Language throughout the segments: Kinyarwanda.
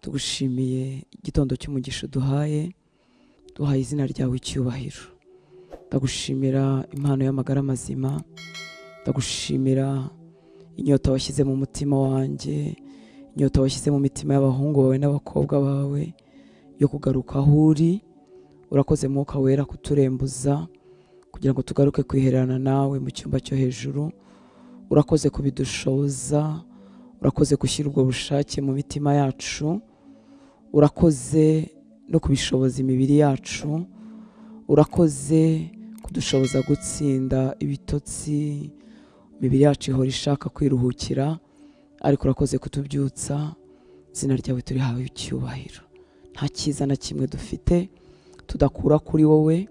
Tugushimiye igitondo cy'umugisha duhaye, duhaye izina ryawe icyubahiro. Ndagushimira impano y'amagara mazima, ndagushimira inyota washyize mu mutima wanjye, inyota washyize mu mitima y'abahungu bawe n'abakobwa bawe yo kugaruka aho uri. Urakoze Mwuka Wera kuturembuza kugira ngo tugaruke kwihererana nawe mu cyumba cyo hejuru. Urakoze kubidushoza, urakoze gushyira ubwo bushake mu mitima yacu, urakoze no kubishoboza imibiri yacu, urakoze kudushoboza gutsinda ibitotsi. Imibiri yacu ihora ishaka kwiruhukira, ariko urakoze kutubyutsa. Izina ryawe turihawe icyubahiro. Nta cyiza na kimwe dufite tudakura kuri wowe,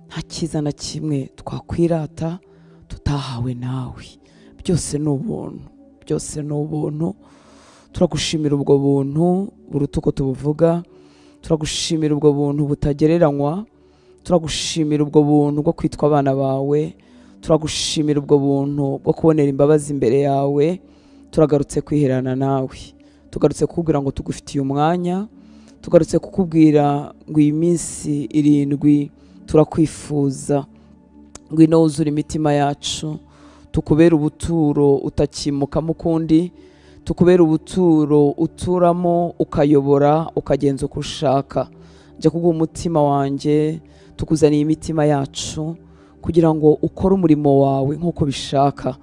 nta cyiza na kimwe twakwirata tutahawe nawe. Byose ni ubuntu, byose ni ubuntu. Turagushimira ubwo buntu buruta uko tubuvuga, turagushimira ubwo buntu butagereranywa, turagushimira ubwo buntu bwo kwitwa abana bawe, turagushimira ubwo buntu bwo kubonera imbabazi imbere yawe. Turagarutse kwiherana nawe, tugarutse kukubwira ngo tugufitiye umwanya, tugarutse kukubwira ngo iyi minsi 7 turakwifuza. Ngwino wuzure imitima yacu, tukubere ubuturo utakimukamo ukundi, tukubere ubuturo uturamo ukayobora ukagenza uko ushaka. Njya kuguha umutima wanjye, tukuzaniye imitima yacu kugira ngo ukore umurimo wawe nk'uko bishaka.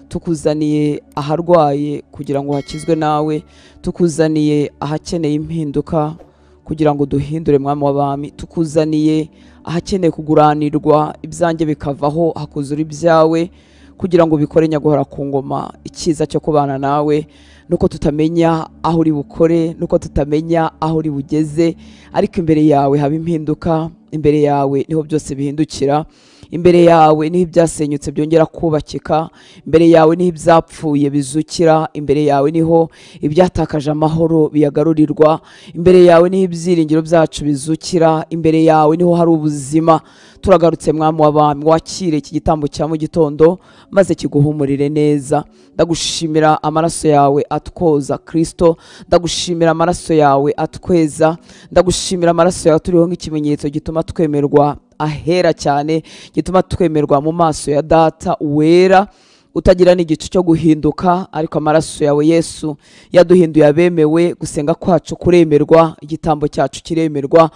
Tukuzaniye aharwaye kugira ngo hakizwe nawe, tukuzaniye ahakeneye impinduka kugira ngo duhindure Mwami w'abami, tukuzaniye ahakeneye kuguranirwa ibyanjye bikavaho hakuzura ibyawe kugira ngo bikore nyaguhora ku ngoma. Icyiza cyo kubana nawe nuko tutamenya aho uri bukore, nuko tutamenya aho uri bugeze, ariko imbere yawe haba impinduka, imbere yawe niho byose bihindukira, imbere yawe niho ibyasenyutse byongera kubakika, imbere yawe niho ibyapfuye bizukira, imbere yawe niho ibyatakaje amahoro biyagarurirwa, imbere yawe niho ibyiringiro byacu bizukira, imbere yawe niho hari ubuzima. Turagarutse Mwami w'abami, wakire iki gitambo cya mu gitondo maze kiguhumurire neza. Ndagushimira amaraso yawe atwoza Kristo, ndagushimira amaraso yawe atweza, ndagushimira amaraso yawe turiho nk'ikimenyetso gituma twemerwa ahera cyane, gituma twemerwa mu maso ya Data wera utagira n'igicu cyo guhinduka, ariko amaraso yawe Yesu yaduhinduye abemewe. Gusenga kwacu kuremerwa, igitambo cyacu kiremerwa,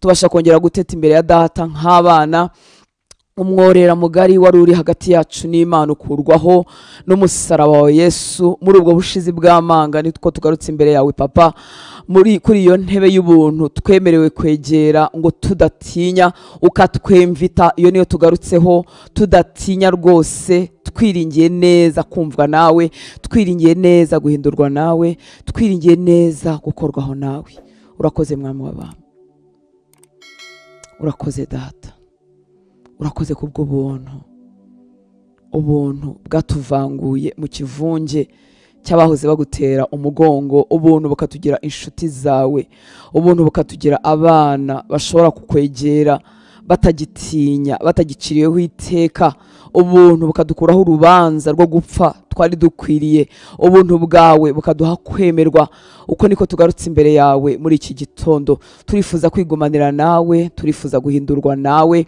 tubasha kongera guteta imbere ya Data nk'abana. Umworera mugari wari uri hagati yacu n'Imana ukurwaho n'umusaraba wa Yesu. Muri ubwo bushizi bw'amanga nitwo tugarutse imbere yawe Papa, muri kuri iyo ntebe y'ubuntu twemerewe kwegera ngo tudatinya, ukatwemvita. Iyo niyo tugarutseho tudatinya rwose, twiringiye neza kumvwa nawe, twiringiye neza guhindurwa nawe, twiringiye neza gukorwaho nawe. Urakoze Mwami w'abami, urakoze Data, urakoze kubw'ubuntu, ubuntu bwatuvanguye mu kivunge cy'abahoze bagutera umugongo, ubuntu bukatugira inshuti zawe, ubuntu bukatugira abana bashobora kukwegera batagitinya, batagiciriyeho iteka, ubuntu bukadukuraho urubanza rwo gupfa twari dukwiriye, ubuntu bwawe bukaduha kwemerwa. Uko niko tugarutse imbere yawe muri iki gitondo, turifuza kwigumanira nawe, turifuza guhindurwa nawe,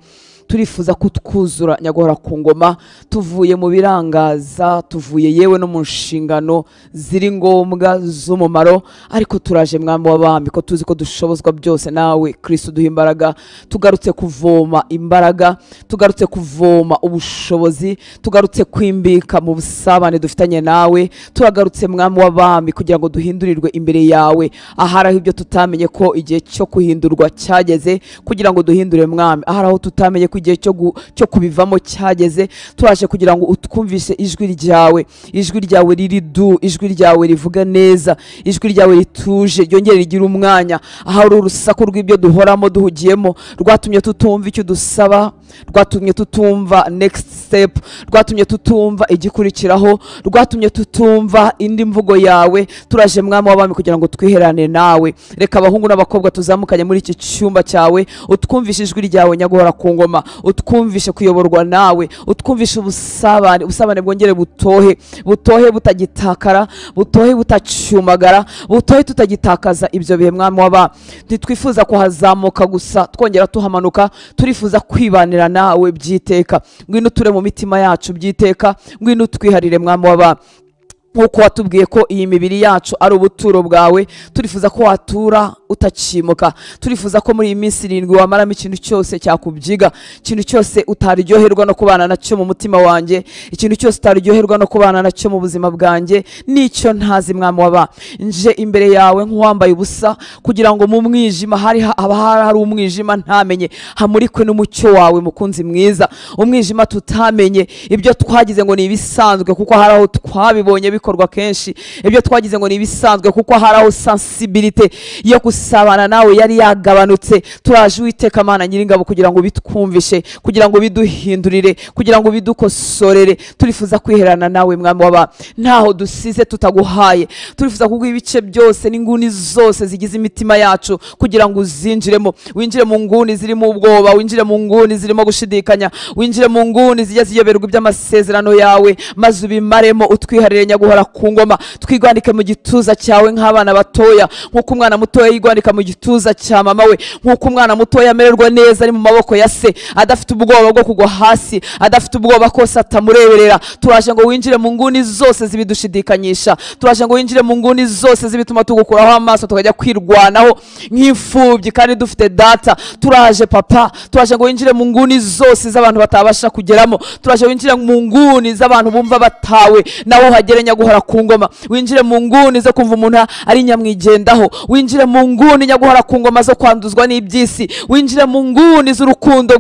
turifuza kutwuzura nyaguhora ku ngoma. Tuvuye mu birangaza, tuvuye yewe no mu nshingano ziri ngombwa z'umumaro, ariko turaje Mwami w'abami ko tuzi ko dushobozwa byose nawe Kristo duha imbaraga. Tugarutse kuvoma imbaraga, tugarutse kuvoma ubushobozi, tugarutse kwimbika mu busabane dufitanye nawe. Turagarutse Mwami w'abami kugira ngo duhindurirwe imbere yawe, ahari aho ibyo tutamenye ko igihe cyo guhindurwa cyageze, kugira ngo duhindure Mwami, ahari aho tutamenye ko igihe cyo kubivamo cyageze. Turaje kugira ngo utwumvise ijwi ryawe, ijwi ryawe riri du, ijwi ryawe rivuga neza, ijwi ryawe rituje ryongere rigira umwanya. Ahari urusaku rw'ibyo duhoramo duhugiyemo rwatumye tutumva icyo dusaba, rwatumye tutumva next step, rwatumye tutumva igikurikiraho, rwatumye tutumva indi mvugo yawe. Turaje mwami w'abami kugira ngo twiherane nawe. Reka abahungu n'abakobwa tuzamukanye muri iki cyumba cyawe, utwumvishe ijwi ryawe nyaguhora ku ngoma, utwumvishe kuyoborwa nawe, utwumvishe ubusabane, ubusabane bwongere butohe, butohe butagitakara, butohe butacyumagara, butohe tutagitakaza ibyo bihe mwami w'abami. Ntitwifuza kuhazamuka gusa twongera tuhamanuka, turifuza kwibanira nawe byiteka. Ngwino ture mu mitima yacu byiteka, ngwino twiharire mwami w'abami. Nkuko watubwiye ko iyi mibiri yacu ari ubuturo bwawe, turifuza ko watura utacimuka. Turifuza ko muri iyi minsi 7 wamaramo ikintu cyose cyakubyiga, ikintu cyose utaryoherwa no kubana nacyo mu mutima wanjye, ikintu cyose utaryoherwa no kubana nacyo mu buzima bwanjye, nicyo ntazi mwami w'abami. Nje imbere yawe nk'uwambaye ubusa, kugira ngo mu mwijima hari haba hari umwijima ntamenye, hamurikwe n'umucyo wawe mukunzi mwiza. Umwijima tutamenye, ibyo twagize ngo ni ibisanzwe kuko hari aho twabibonye bikorwa kenshi, ibyo twagize ngo ni ibisanzwe kuko hari aho sensibilité yo gusabana nawe yari yagabanutse. Turaje Uwiteka Mana Nyiringabo kugira ngo bitwumvishe, kugira ngo biduhindurire, kugira ngo bidukosorere. Turifuza kwiherana nawe mwami w'abami, ntaho dusize tutaguhaye. Turifuza kuguha ibice byose n'inguni zose zigize imitima yacu kugira ngo uzinjiremo, winjire mu nguni zirimo ubwoba, winjire mu nguni zirimo gushidikanya, winjire mu nguni zijya ziyoberwa iby'amasezerano yawe, maze ubimaremo, utwiharire nyaguhora ku ngoma. Twigwandike mu gituza cyawe nk'abana batoya, nk'uko umwana mutoya yigwandika mu gituza cya mama we, nk'uko umwana mutoya amererwa neza ari mu maboko ya se, adafite ubwoba bwo kugwa hasi, adafite ubwoba ko se atamureberera. Turaje ngo winjire mu nguni zose zibidushidikanyisha, turaje ngo winjire mu nguni zose zibituma tugukuraho amaso tukajya kwirwanaho nk'imfubyi kandi dufite data. Turaje papa, turaje ngo winjire mu nguni zose z'abantu batabasha kugeramo, turaje winjire mu nguni z'abantu bumva batawe, nawe uhagere nyaguhora ku ngoma. Winjire mu nguni zo kumva umuntu ari nyamwigendaho, winjire mu nguni nyaguhora ku ngoma zo kwanduzwa n'iby'isi, winjire mu nguni z'urukundo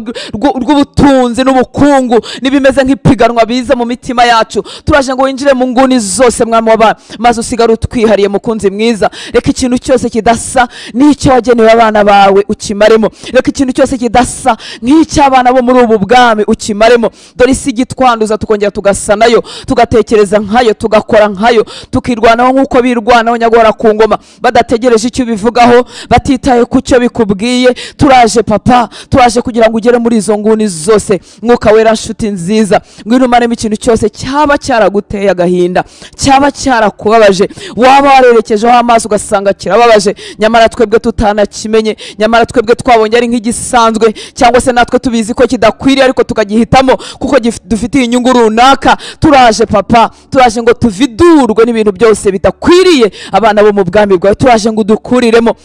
rw'ubutunzi n'ubukungu n'ibimeze nk'ipiganwa biza mu mitima yacu. Turaje ngo winjire mu nguni zose mwami w'abami, maze usigare utwihariye mukunzi mwiza. Reka ikintu cyose kidasa n'icyo wagenewe abana bawe ukimaremo, reka ikintu cyose kidasa nk'icy'abana bo muri ubu bwami ukimaremo. Dore isi igitwanduza tukongera tugasa nayo, tugatekereza nkayo, tugakora nkayo, tukirwanaho nk'uko birwanaho nyaguhora ku ngoma, badategereje icyo bivugaho, batitaye ku cyo bikubwiye. Turaje papa, turaje kugira ngo ugere muri izo nguni zose. Mwuka wera nshuti nziza, ngwino umaremo ikintu cyose cyaba cyaraguteye agahinda, cyaba cyarakubabaje, waba warerekejeho amaso ugasanga kirababaje, nyamara twebwe tutanakimenye, nyamara twebwe twabonye ari nk'igisanzwe, cyangwa se natwe tubizi ko kidakwiriye ariko tukagihitamo kuko dufitiye inyungu runaka. Turaje papa, turaje ngo tuvidurwe n'ibintu byose bidakwiriye abana bo mu bwami bwawe. Turaje ngo udukuriremo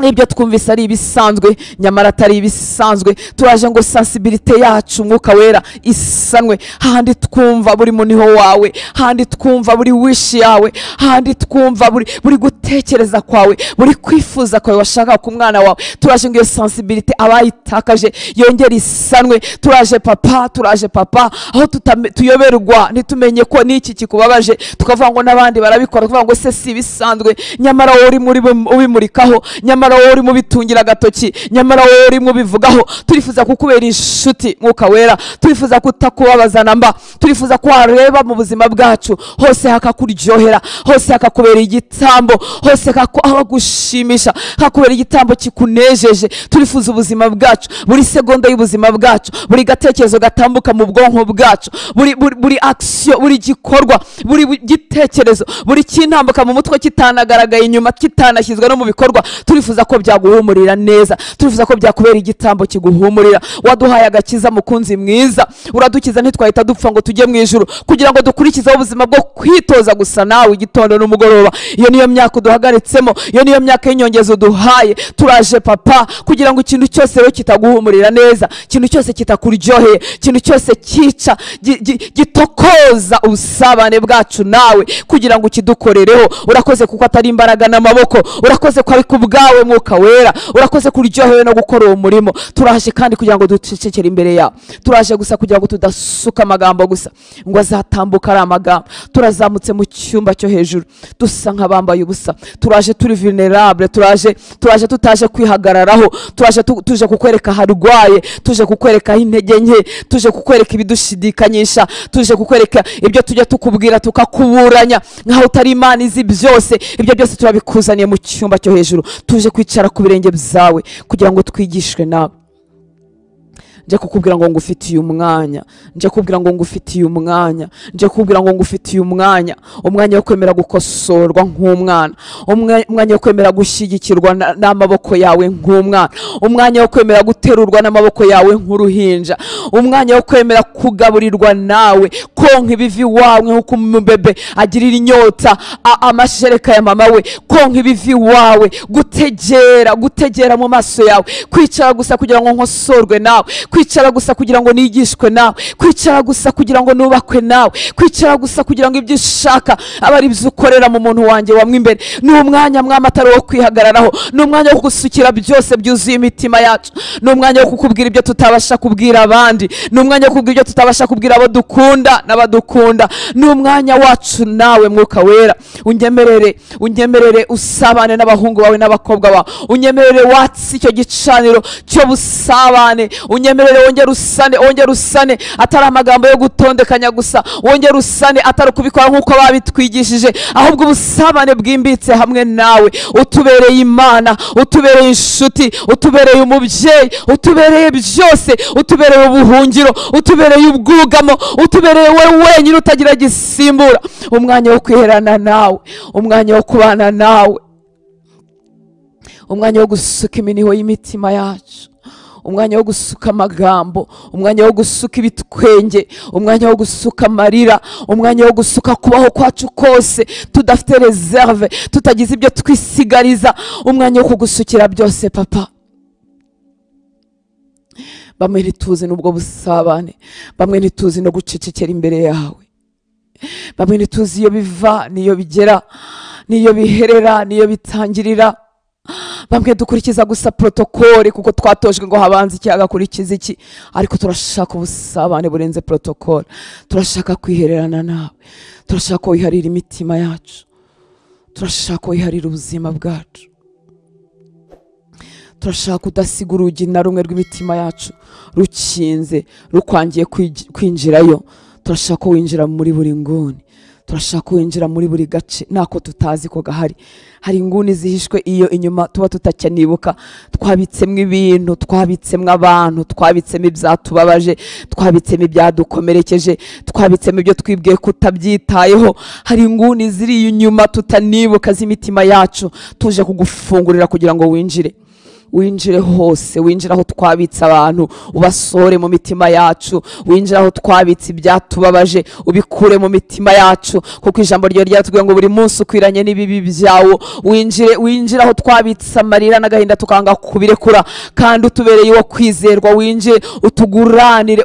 ibyo twumvise ari ibisanzwe nyamara atari ibisanzwe. Turaje ngo sensibilité yacu mwuka wera isanwe, handi twumva buri muniho wawe, handi twumva buri wish yawe, handi twumva buri gutekereza kwawe, buri kwifuza kwawe washaka ku mwana wawe. Turaje ngo iyo sensibilité abayitakaje yongere isanwe. Turaje papa, turaje papa, aho tuyoberwa ntitumenye ko niki kikubabaje, tukavuga ngo n'abandi barabikora, tukavuga ngo se si ibisanzwe, nyamara wowe uri ubimurikaho, nyamara wowe uri mubitungira agatoki, nyamara wowe uri mubivugaho. Turifuza kukubera inshuti mwuka wera, turifuza kutakubabaza namba, turifuza ko wareba mu buzima bwacu hose hakakuryohera, hose hakakubera igitambo, hose hakagushimisha, hakakubera igitambo kikunejeje. Turifuza ubuzima bwacu, buri segonda y'ubuzima bwacu, buri gatekerezo gatambuka mu bwonko bwacu, buri action, buri gikorwa, buri gitekerezo, buri kintambuka mu mutwe kitanagaragaye inyuma, kitanashyizwe no mu bikorwa, turifuza ko byaguhumurira neza, turifuza ko byakubera igitambo kiguhumurira. Waduhaye agakiza mukunzi mwiza, uradukiza ntitwahita dupfa ngo tujye mu ijuru, kugira ngo dukurikizeho ubuzima bwo kwitoza gusa nawe igitondo n'umugoroba. Iyo niyo myaka uduhagaritsemo, iyo niyo myaka y'inyongezo duhaye. Turaje papa kugira ngo ikintu cyose rero kitaguhumurira neza, ikintu cyose kitakuryoheye, ikintu cyose cyica gitokoza ubusabane bwacu nawe, kugira ngo ukidukorereho. Urakoze kuko atari imbaraga n'amaboko, urakoze ko ari ku bwawe Mwuka Wera. Urakoze kuryohewe no gukora uwo murimo. Turaje kandi kugira ngo ducecekere imbere yawe. Turaje gusa kugira ngo tudasuka amagambo gusa ngo azatambuka ari amagambo. Turazamutse mu cyumba cyo hejuru dusa nk'abambaye ubusa. Turaje turi vulnerable, turaje tutaje kwihagararaho, turaje tuje kukwereka harwaye, tuje kukwereka intege nke, tuje kukwereka ibidushidikanyisha, tuje kukwereka ibyo tujya tukubwira tukakuburanya nkaho utari Imana izi byose. Ibyo byose turabikuzaniye mu cyumba cyo hejuru. Tuje kwicara ku birenge byawe kugira ngo twigishwe nawe. Nje kukubwira ngo ngufitiye umwanya, nje kukubwira ngo ngufitiye umwanya, nje kukubwira ngo ngufitiye umwanya, umwanya wo kwemera gukosorwa nk'umwana, umwanya wo kwemera gushyigikirwa n'amaboko yawe nk'umwana, umwanya wo kwemera guterurwa n'amaboko yawe nk'uruhinja, umwanya wo kwemera kugaburirwa nawe, konka ibivi wawe nk'uko umubebe agirira inyota amashereka ya mama we, konka ibivi wawe, gutegera mu maso yawe, kwicara gusa kugira ngo nkosorwe nawe, kwicara gusa kugira ngo nigishwe nawe, kwicara gusa kugira ngo nubakwe nawe, kwicara gusa kugira ngo ibyo ushaka abe ari byo ukorera mu muntu wanjye wamwe imbere. Ni umwanya mwami atari wo kwihagararaho, ni umwanya wo gusukira byose byuzuye imitima yacu, ni umwanya wo kukubwira ibyo tutabasha kubwira abandi, ni umwanya wo kukubwira ibyo tutabasha kubwira abo dukunda n'abadukunda. Ni umwanya wacu nawe Mwuka Wera. Unyemerere usabane n'abahungu bawe n'abakobwa bawe, unyemerere watsi icyo gicaniro cyo busabane, unyemerere wongere usane atari amagambo yo gutondekanya gusa, wongere usane atari kubikora nk'uko babitwigishije, ahubwo ubusabane bwimbitse hamwe nawe. Utubereye Imana, utubereye inshuti, utubereye umubyeyi, utubereye byose, utubereye ubuhungiro, utubereye ubwugamo, utubereye wowe wenyine utagira gisimbura. Umwanya wo kwiherana nawe, umwanya wo kubana nawe, umwanya wo gusuka iminiho y'imitima yacu, umwanya wo gusuka amagambo, umwanya wo gusuka ibitwenge, umwanya wo gusuka amarira, umwanya wo gusuka kubaho kwacu kose tudafite reserve, tutagize ibyo twisigariza, umwanya wo kugusukira byose Papa. Bamwe ntituzi n'ubwo busabane, bamwe ntituzi no gucecekera imbere yawe, bamwe ntituzi iyo biva n'iyo bigera, n'iyo biherera n'iyo bitangirira. Bamwe dukurikiza gusa protokole kuko twatojwe ngo habanze iki agakurikiza iki, ariko turashaka ubusabane burenze protokole. Turashaka kwihererana nawe, turashaka wiharira imitima yacu, turashaka wiharira ubuzima bwacu, turashaka udasiga urugi na rumwe rw'imitima yacu rukinze rukwangiye kwinjirayo. Turashaka winjira muri buri nguni, turashaka winjira muri buri gace nako tutazi ko gahari. Hari inguni zihishwe iyo inyuma tuba tutacyanibuka, twabitsemo ibintu, twabitsemo abantu, twabitsemo ibyatubabaje, twabitsemo ibyadukomerekeje, twabitsemo ibyo twibwiye kutabyitayeho. Hari inguni ziri inyuma tutanibuka z'imitima yacu, tuje kugufungurira kugira ngo winjire. Winjire hose, winjire aho twabitse abantu ubasore mu mitima yacu, winjire aho twabitse ibyatubabaje ubikure mu mitima yacu, kuko ijambo ryo ryatubwiye ngo buri munsi ukwiranye n'ibibi byawo. Winjire aho twabitse amarira n'agahinda tukanga kubirekura, kandi utubereye uwo kwizerwa. Winjire utuguranire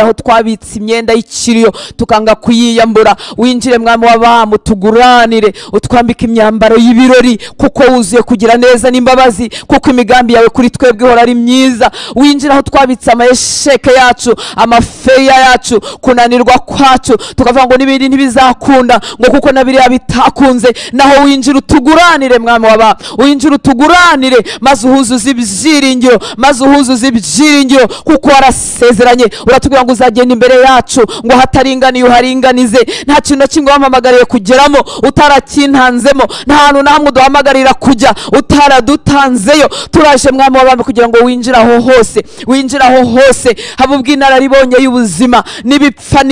aho twabitse imyenda y'ikiriyo tukanga kuyiyambura. Winjire mwami w'abamu, utuguranire, utwambike imyambaro y'ibirori, kuko wuzuye kugira neza n'imbabazi, kuko imigambi yawe kuri twebwe ihora ari myiza. Winjira aho twabitse amayesheke yacu, amafeya yacu, kunanirwa kwacu, tukavuga ngo n'ibindi ntibizakunda, ngo kuko nabiriya bitakunze. Naho winjira utuguranire mwami w'abamu, winjira utuguranire, maze uhuzuze ibyiringiro, maze uhuzuze ibyiringiro, kuko warasezeranye uratubwira ngo uzagenda imbere yacu, ngo hataringaniye uharinganize. Nta kintu na kimwe wampamagariye kugeramo utarakintanzemo, nta hantu na hamwe uduhamagarira kujya utaradutanzeyo. Turaje mwami w'abami kugira ngo winjire aho hose, winjire aho hose, haba ubw'inararibonye y'ubuzima n'ibipfa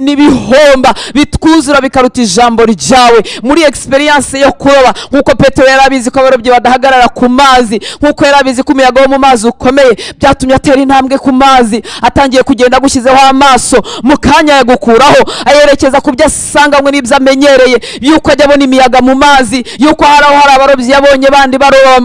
n'ibihomba bitwuzura bikaruta ijambo ryawe. Muri experience yo kuroba, nkuko Petero yari abizi ko abarobyi badahagarara ku mazi, nkuko yari abizi ko umuyaga wo mu mazi ukomeye, byatumye atera intambwe ku mazi, atangiye kugenda agushyizeho amaso, mu kanya yagukuraho ayerekeza ku byo asanganywe n'ibyo amenyereye, yuko ajya abona imiyaga mu mazi, yuko hari aho hari abarobyi yabonye bandi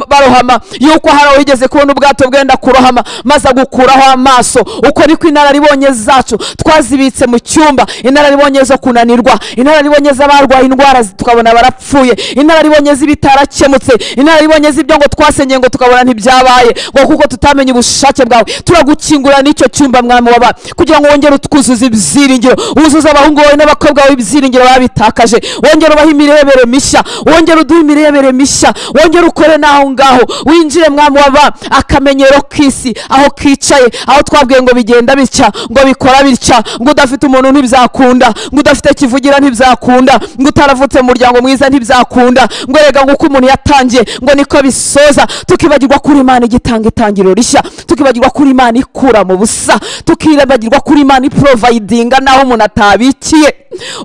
barohama, yuko hari wigeze kubona ubwato bwenda kurohama maze agukuraho amaso. Uko niko inararibonye zacu twazibitse mu cyumba, inararibonye zo kunanirwa, inararibonye z'abarwaye indwara tukabona barapfuye, inararibonye z'ibitarakemutse, inararibonye z'ibyo ngo twasenye ngo tukabona ntibyabaye, ngo kuko tutamenye ubushake bwawe. Turagukingura n'icyo cyumba mwami waba, kugira ngo wongere utwuzuze ibyiringiro, wuzuze abahungu bawe n'abakobwa bawe ibyiringiro babitakaje, wongere ubahe imirebere mishya, wongere uduhe imirebere mishya, wongere ukore naho ngaho, winjire mwami waba akamenyero k'isi aho kicaye, aho twabwiye ngo bigenda bitya, ngo bikora bitya, ngo udafite umuntu ntibyakunda, ngo udafite kivugira ntibyakunda, ngo utaravutse mu muryango mwiza ntibyakunda, ngo rega ngo uko umuntu yatangiye ngo niko bisoza. Tukibagirwa kuri Imana igitanga itangiriro rishya, tukibagirwa kuri Imana ikura mu busa, tukibagirwa kuri Imana iprovidinga naho umuntu atabikiye.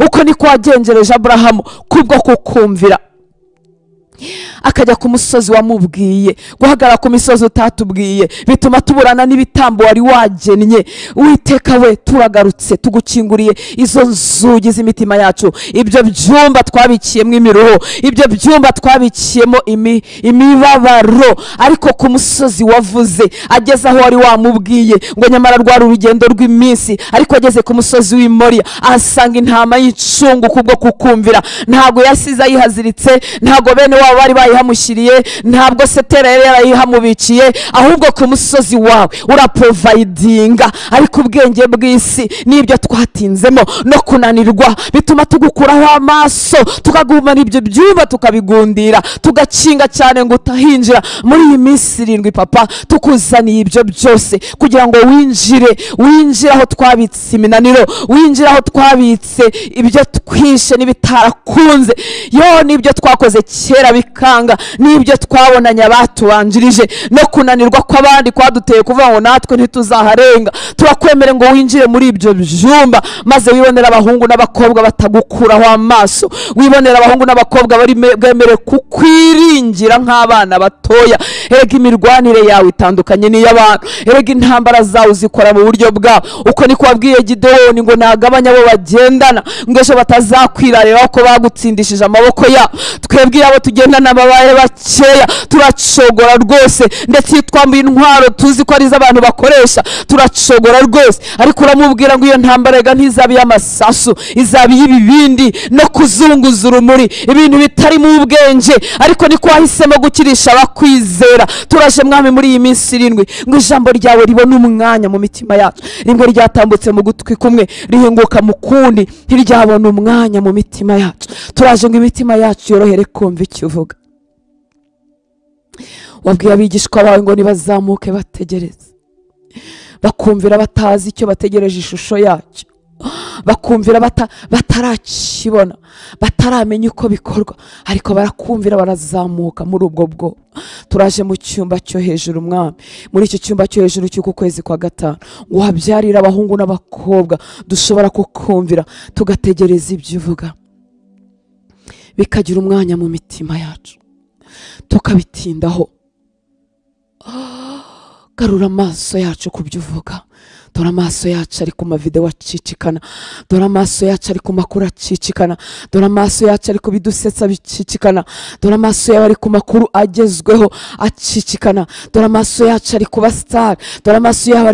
Uko niko wagenjereje Aburahamu kubwo kukumvira, akajya ku musozi wamubwiye. Guhagarara ku misozi utatubwiye bituma tuburana n'ibitambo wari wagennye. Uwiteka we, turagarutse tugukinguriye izo nzugi z'imitima yacu, ibyo byumba twabikiyemo imiruho, ibyo byumba twabikiyemo imibabaro. Ariko ku musozi wavuze, ageze aho wari wamubwiye ngo nyamara rwari urugendo rw'iminsi, ariko ageze ku musozi w'i Moriya ahasanga intama y'incungu kubwo kukumvira. Ntabwo yasize ayihaziritse, ntabwo bene wabo bari bayihamushyiriye, ntabwo setera yari yarayihamubikiye, ahubwo ku musozi wawe uraprovidinga. Ariko ubwenge bw'isi n'ibyo twatinzemo no kunanirwa bituma tugukuraho amaso, tukagumana ibyo byumba tukabigundira, tugakinga cyane ngo utahinjira. Muri iyi minsi 7 papa, tukuzaniye ibyo byose kugira ngo winjire, winjire aho twabitse iminaniro, winjire aho twabitse ibyo twishe n'ibitarakunze, yo n'ibyo twakoze kera bikanga, n'ibyo twabonanye abatubanjirije, no kunanirwa kw'abandi kwaduteye kuvuga ngo natwe ntituzaharenga. Turakwemere ngo winjire muri ibyo byumba, maze wibonera abahungu n'abakobwa batagukuraho amaso, wibonera abahungu n'abakobwa bari bwemere kukwiringira nk'abana batoya. Erega imirwanire yawe itandukanye n'iy'abantu, erega intambara zawe uzikora mu buryo bwawe. Uko niko wabwiye Gidewoni ngo nagabanya abo bagendana, ngo ejo batazakwirarira ko bagutsindishije amaboko yabo. Twebwe abo tugendana babaye bakeya, turacogora rwose, ndetse iyo twambuye intwaro tuzi ko ari iz'abantu bakoresha, turacogora rwose. Ariko uramubwira ngo iyo ntambara rega ntizaba iy'amasasu, izaba iy'ibibindi no kuzunguza urumuri, ibintu bitarimo ubwenge. Ariko niko wahisemo gukirisha abakwizera. Turaje mwami muri iyi minsi 7 ngo ijambo ryawe ribone umwanya mu mitima yacu. Rimwe ryatambutse mu gutwi kumwe rihinguka mu kundi, ntiryabona umwanya mu mitima yacu. Turaje ngo imitima yacu yorohere kumva icyo uvuga. Wabwiye abigishwa bawe ngo nibazamuke bategereze, bakumvira batazi icyo bategereje ishusho yacyo, bakumvira batarakibona, bataramenya uko bikorwa, ariko barakumvira barazamuka muri ubwo bwo. Turaje mu cyumba cyo hejuru mwami, muri icyo cyumba cyo hejuru cy'uku kwezi kwa 5, ngo habyarire abahungu n'abakobwa dushobora kukumvira tugategereza ibyo uvuga, bikagira umwanya mu mitima yacu, tukabitindaho. Garura amaso yacu ku byo uvuga. Dore amaso yacu ari ku mavideo acicikana, dore amaso yacu ari ku makuru acicikana, dore amaso yacu ari ku bidusetsa bicicikana, dore amaso yawe ari ku makuru agezweho acicikana, dore amaso yacu ari ku bastar, dore amaso yawe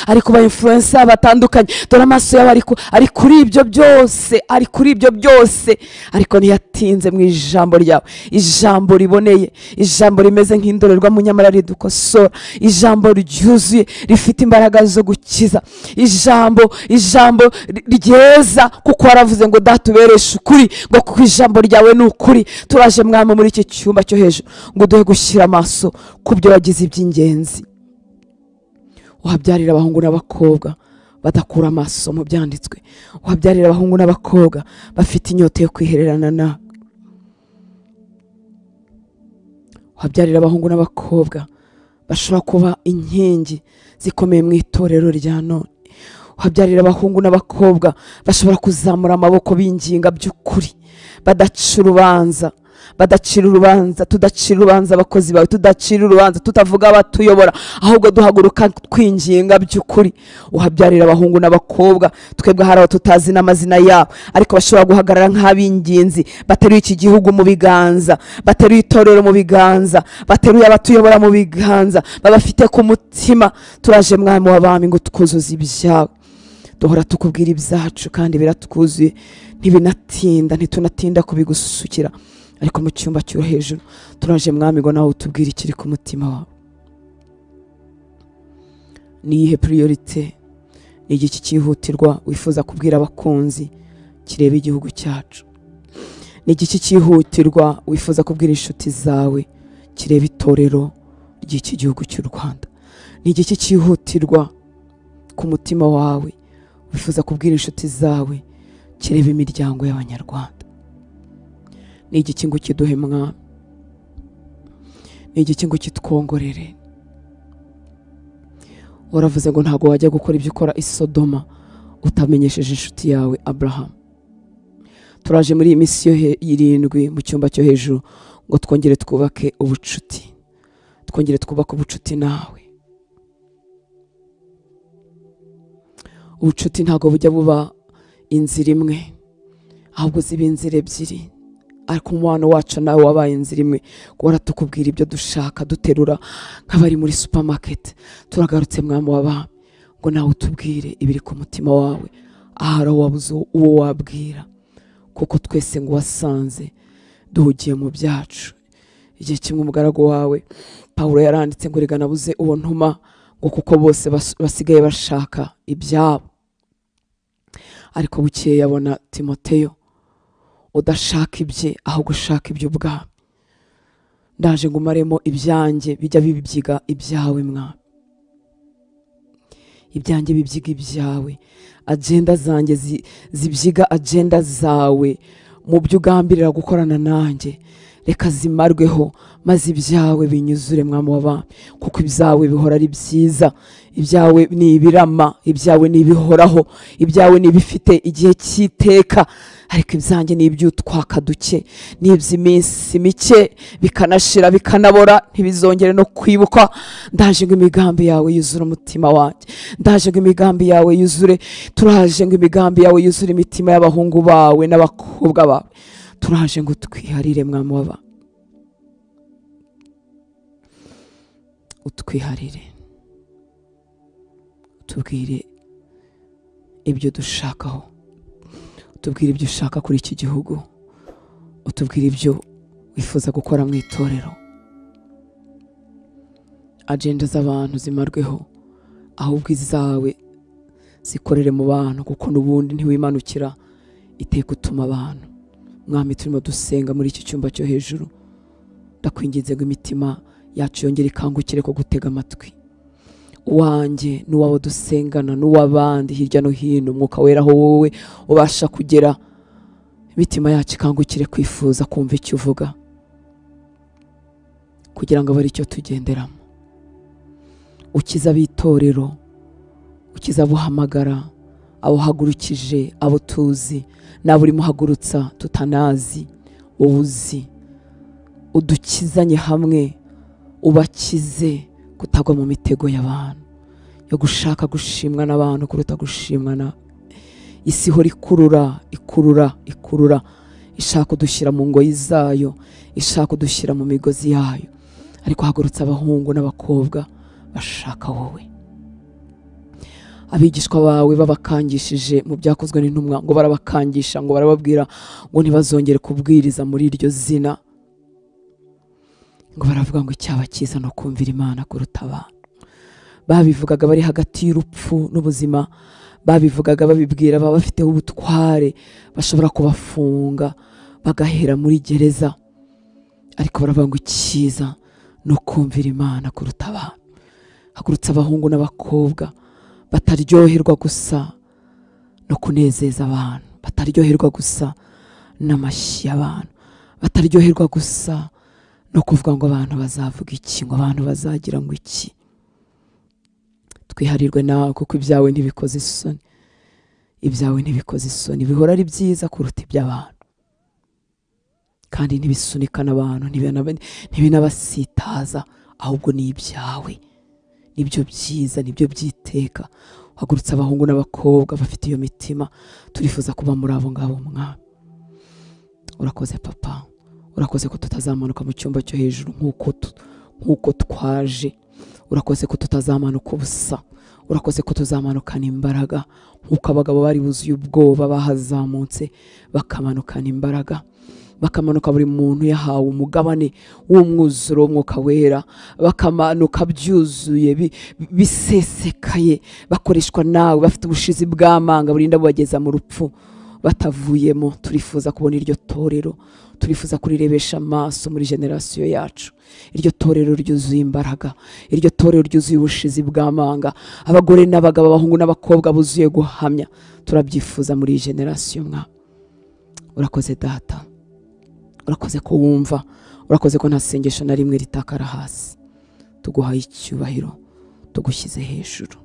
ari ku ba influencer batandukanye, dore amaso yawe ari kuri ibyo byose, ari kuri ibyo byose. Ariko ntiyatinze mu ijambo ryawe, ijambo riboneye, ijambo rimeze nk'indorerwamo nyamara ridukosora, ijambo ryuzuye rifite imbaraga zo gukiza, ijambo ryeza, kuko waravuze ngo datubereshe ukuri, ngo kuko ijambo ryawe ni ukuri. Turaje mwami muri iki cyumba cyo hejuru ngo duhe gushyira amaso ku byo wagize iby'ingenzi. Uhabyarira abahungu n'abakobwa badakura amaso mu byanditswe, uhabyarira abahungu n'abakobwa bafite inyota yo kwihererana nawe, uhabyarira abahungu n'abakobwa bashobora kuba inkingi zikomeye mu itorero rya none, uhabyarira abahungu n'abakobwa bashobora kuzamura amaboko binginga by'ukuri, badaca urubanza, Badacira urubanza, tudacira urubanza abakozi bawe, tudacira urubanza, tutavuga abatuyobora, ahubwo duhaguruka twinginga by'ukuri. Uhabyarira abahungu n'abakobwa, twebwe hari abo tutazi n'amazina yabo, ariko bashobora guhagarara nk'abinginzi, bateruye iki gihugu mu biganza, bateruye itorero mu biganza, bateruye abatuyobora mu biganza, babafite ku mutima. Turaje Mwami w'abami ngo twuzuze ibyawe. Duhora tukubwira ibyacu kandi biratwuzuye, ntibinatinda, ntitunatinda kubigusukira. Ariko mu cyumba cyo hejuru turaje Mwami ngo nawe utubwire ikiri ku mutima wawe. Ni iyihe priorite, ni igiki cyihutirwa wifuza kubwira abakunzi kireba igihugu cyacu? Ni igiki cyihutirwa wifuza kubwira inshuti zawe kireba itorero ry'iki gihugu cy'u Rwanda? Ni igiki cyihutirwa ku mutima wawe wifuza kubwira inshuti zawe kireba imiryango y'Abanyarwanda? Ni igiki ngo kiduhe Mwami? Ni igiki ngo kitwongorere? Waravuze ngo ntabwo wajya gukora ibyo ukora i Sodoma utamenyesheje inshuti yawe Abraham. Turaje muri iyi minsi 7 mu cyumba cyo hejuru ngo twongere twubake ubucuti, twongere twubake ubucuti nawe. Ubucuti ntabwo bujya buba inzira imwe, ahubwo ziba inzira ebyiri. Ariko umubano wacu nawe wabaye inzira imwe, guhora tukubwira ibyo dushaka, duterura nk'abari muri supermarket. Turagarutse Mwami w'abami ngo nawe utubwire ibiri ku mutima wawe, ahari wabuze uwo wabwira, kuko twese ngo wasanze duhugiye mu byacu. Igihe kimwe umugaragu wawe Pawulo yaranditse ngo rega nabuze uwo ntuma, ngo kuko bose basigaye bashaka ibyabo. Ariko bukeye abona Timoteyo udashaka ibye, ahubwo ushaka iby'ubwami. Ndaje ngo umaremo ibyanjye bijya bibyiga ibyawe Mwami, ibyanjye bibyiga ibyawe, agenda zanjye zibyiga agenda zawe. Mu byo ugambirira gukorana nanjye reka zimarweho, maze ibyawe binyuzure Mwami w'abami, kuko ibyawe bihora ari byiza, ibyawe ni ibirama, ibyawe ni ibihoraho, ibyawe ni ibifite igihe cy'iteka. Ariko ibyanjye ni iby'utwaka duke, ni iby'iminsi mike, bikanashira bikanabora, ntibizongere no kwibukwa. Ndaje ngo imigambi yawe yuzure umutima wanjye, ndaje ngo imigambi yawe yuzure, turaje ngo imigambi yawe yuzure imitima y'abahungu bawe n'abakobwa bawe. Turaje ngo twiharire Mwami w'abami, utwiharire, utubwire ibyo dushakaho, utubwire ibyo ushaka kuri iki gihugu, utubwire ibyo wifuza gukora mu itorero. Agenda z'abantu zimarweho, ahubwo izawe zikorere mu bantu, kuko n'ubundi ntiwimanukira iteka utuma abantu. Mwami, turimo dusenga muri iki cyumba cyo hejuru, ndakwinginze ngo imitima yacu yongere ikangukire ko gutega amatwi. Uwanjye n'uwabo dusengana n'uwabandi hirya no hino, Umwuka Wera aho wowe ubasha kugera, imitima yacu ikangukire kwifuza kumva icyo uvuga, kugira ngo abe ari cyo tugenderamo. Ukiza abitorero, ukiza abuhamagara, abo uhagurukije, abo tuzi n'abo urimo uhagurutsa tutanazi, wowe uzi. Udukizanye hamwe, ubakize kutagwa mu mitego y'abantu, yo gushaka gushimwa n'abantu kuruta gushimwa na isi. Ihora ikurura ikurura ikurura, ishaka kudushyira mu ngoyi zayo, ishaka kudushyira mu migozi yayo. Ariko hagurutsa abahungu n'abakobwa bashaka wowe. Abigishwa bawe babakangishije mu byakozwe n'intumwa, ngo barabakangisha, ngo barababwira ngo ntibazongere kubwiriza muri iryo zina, ngo baravuga ngo icyaba cyiza no kumvira Imana kuruta abantu. Babivugaga bari hagati y'urupfu n'ubuzima, babivugaga babibwira baba bafiteho ubutware, bashobora kubafunga bagahera muri gereza, ariko baravuga ngo icyiza no kumvira Imana kuruta abantu. Hagurutsa abahungu n'abakobwa bataryoherwa gusa no kunezeza abantu, bataryoherwa gusa n'amashyi y'abantu, bataryoherwa gusa no kuvuga ngo abantu bazavuga iki, ngo abantu bazagira ngo iki. Twiharirwe nawe, kuko ibyawe ntibikoze isoni, ibyawe ntibikoze isoni, bihora ari byiza kuruta iby'abantu. Kandi ntibisunikana abantu, ntibinabasitaza, ahubwo ni ibyawe, nibyo byiza, nibyo byiteka. Hagurutsa abahungu n'abakobwa bafite iyo mitima, turifuza kuba muri abo ngabo Mwami. Urakoze Papa, urakoze ko tutazamanuka mu cyumba cyo hejuru nk'uko twaje. Urakoze ko tutazamanuka ubusa, urakoze ko tuzamanukana imbaraga nk'uko abagabo bari buzuye ubwoba bahazamutse bakamanukana imbaraga, bakamanuka buri muntu yahawe umugabane w'umwuzuro w'Umwuka Wera, bakamanuka byuzuye bisesekaye, bakoreshwa nawe, bafite ubushizi bw'amanga burinda bubageza mu rupfu batavuyemo. Turifuza kubona iryo torero, turifuza kurirebesha amaso muri generasiyo yacu. Iryo torero ryuzuye imbaraga, iryo torero ryuzuye ubushizi bw'amanga, abagore n'abagabo, abahungu n'abakobwa buzuye guhamya. Turabyifuza muri iyi generasiyo Mwami. Urakoze Data, urakoze ko wumva, urakoze ko nta sengesho na rimwe ritakara hasi. Tuguhaye icyubahiro, tugushyize hejuru,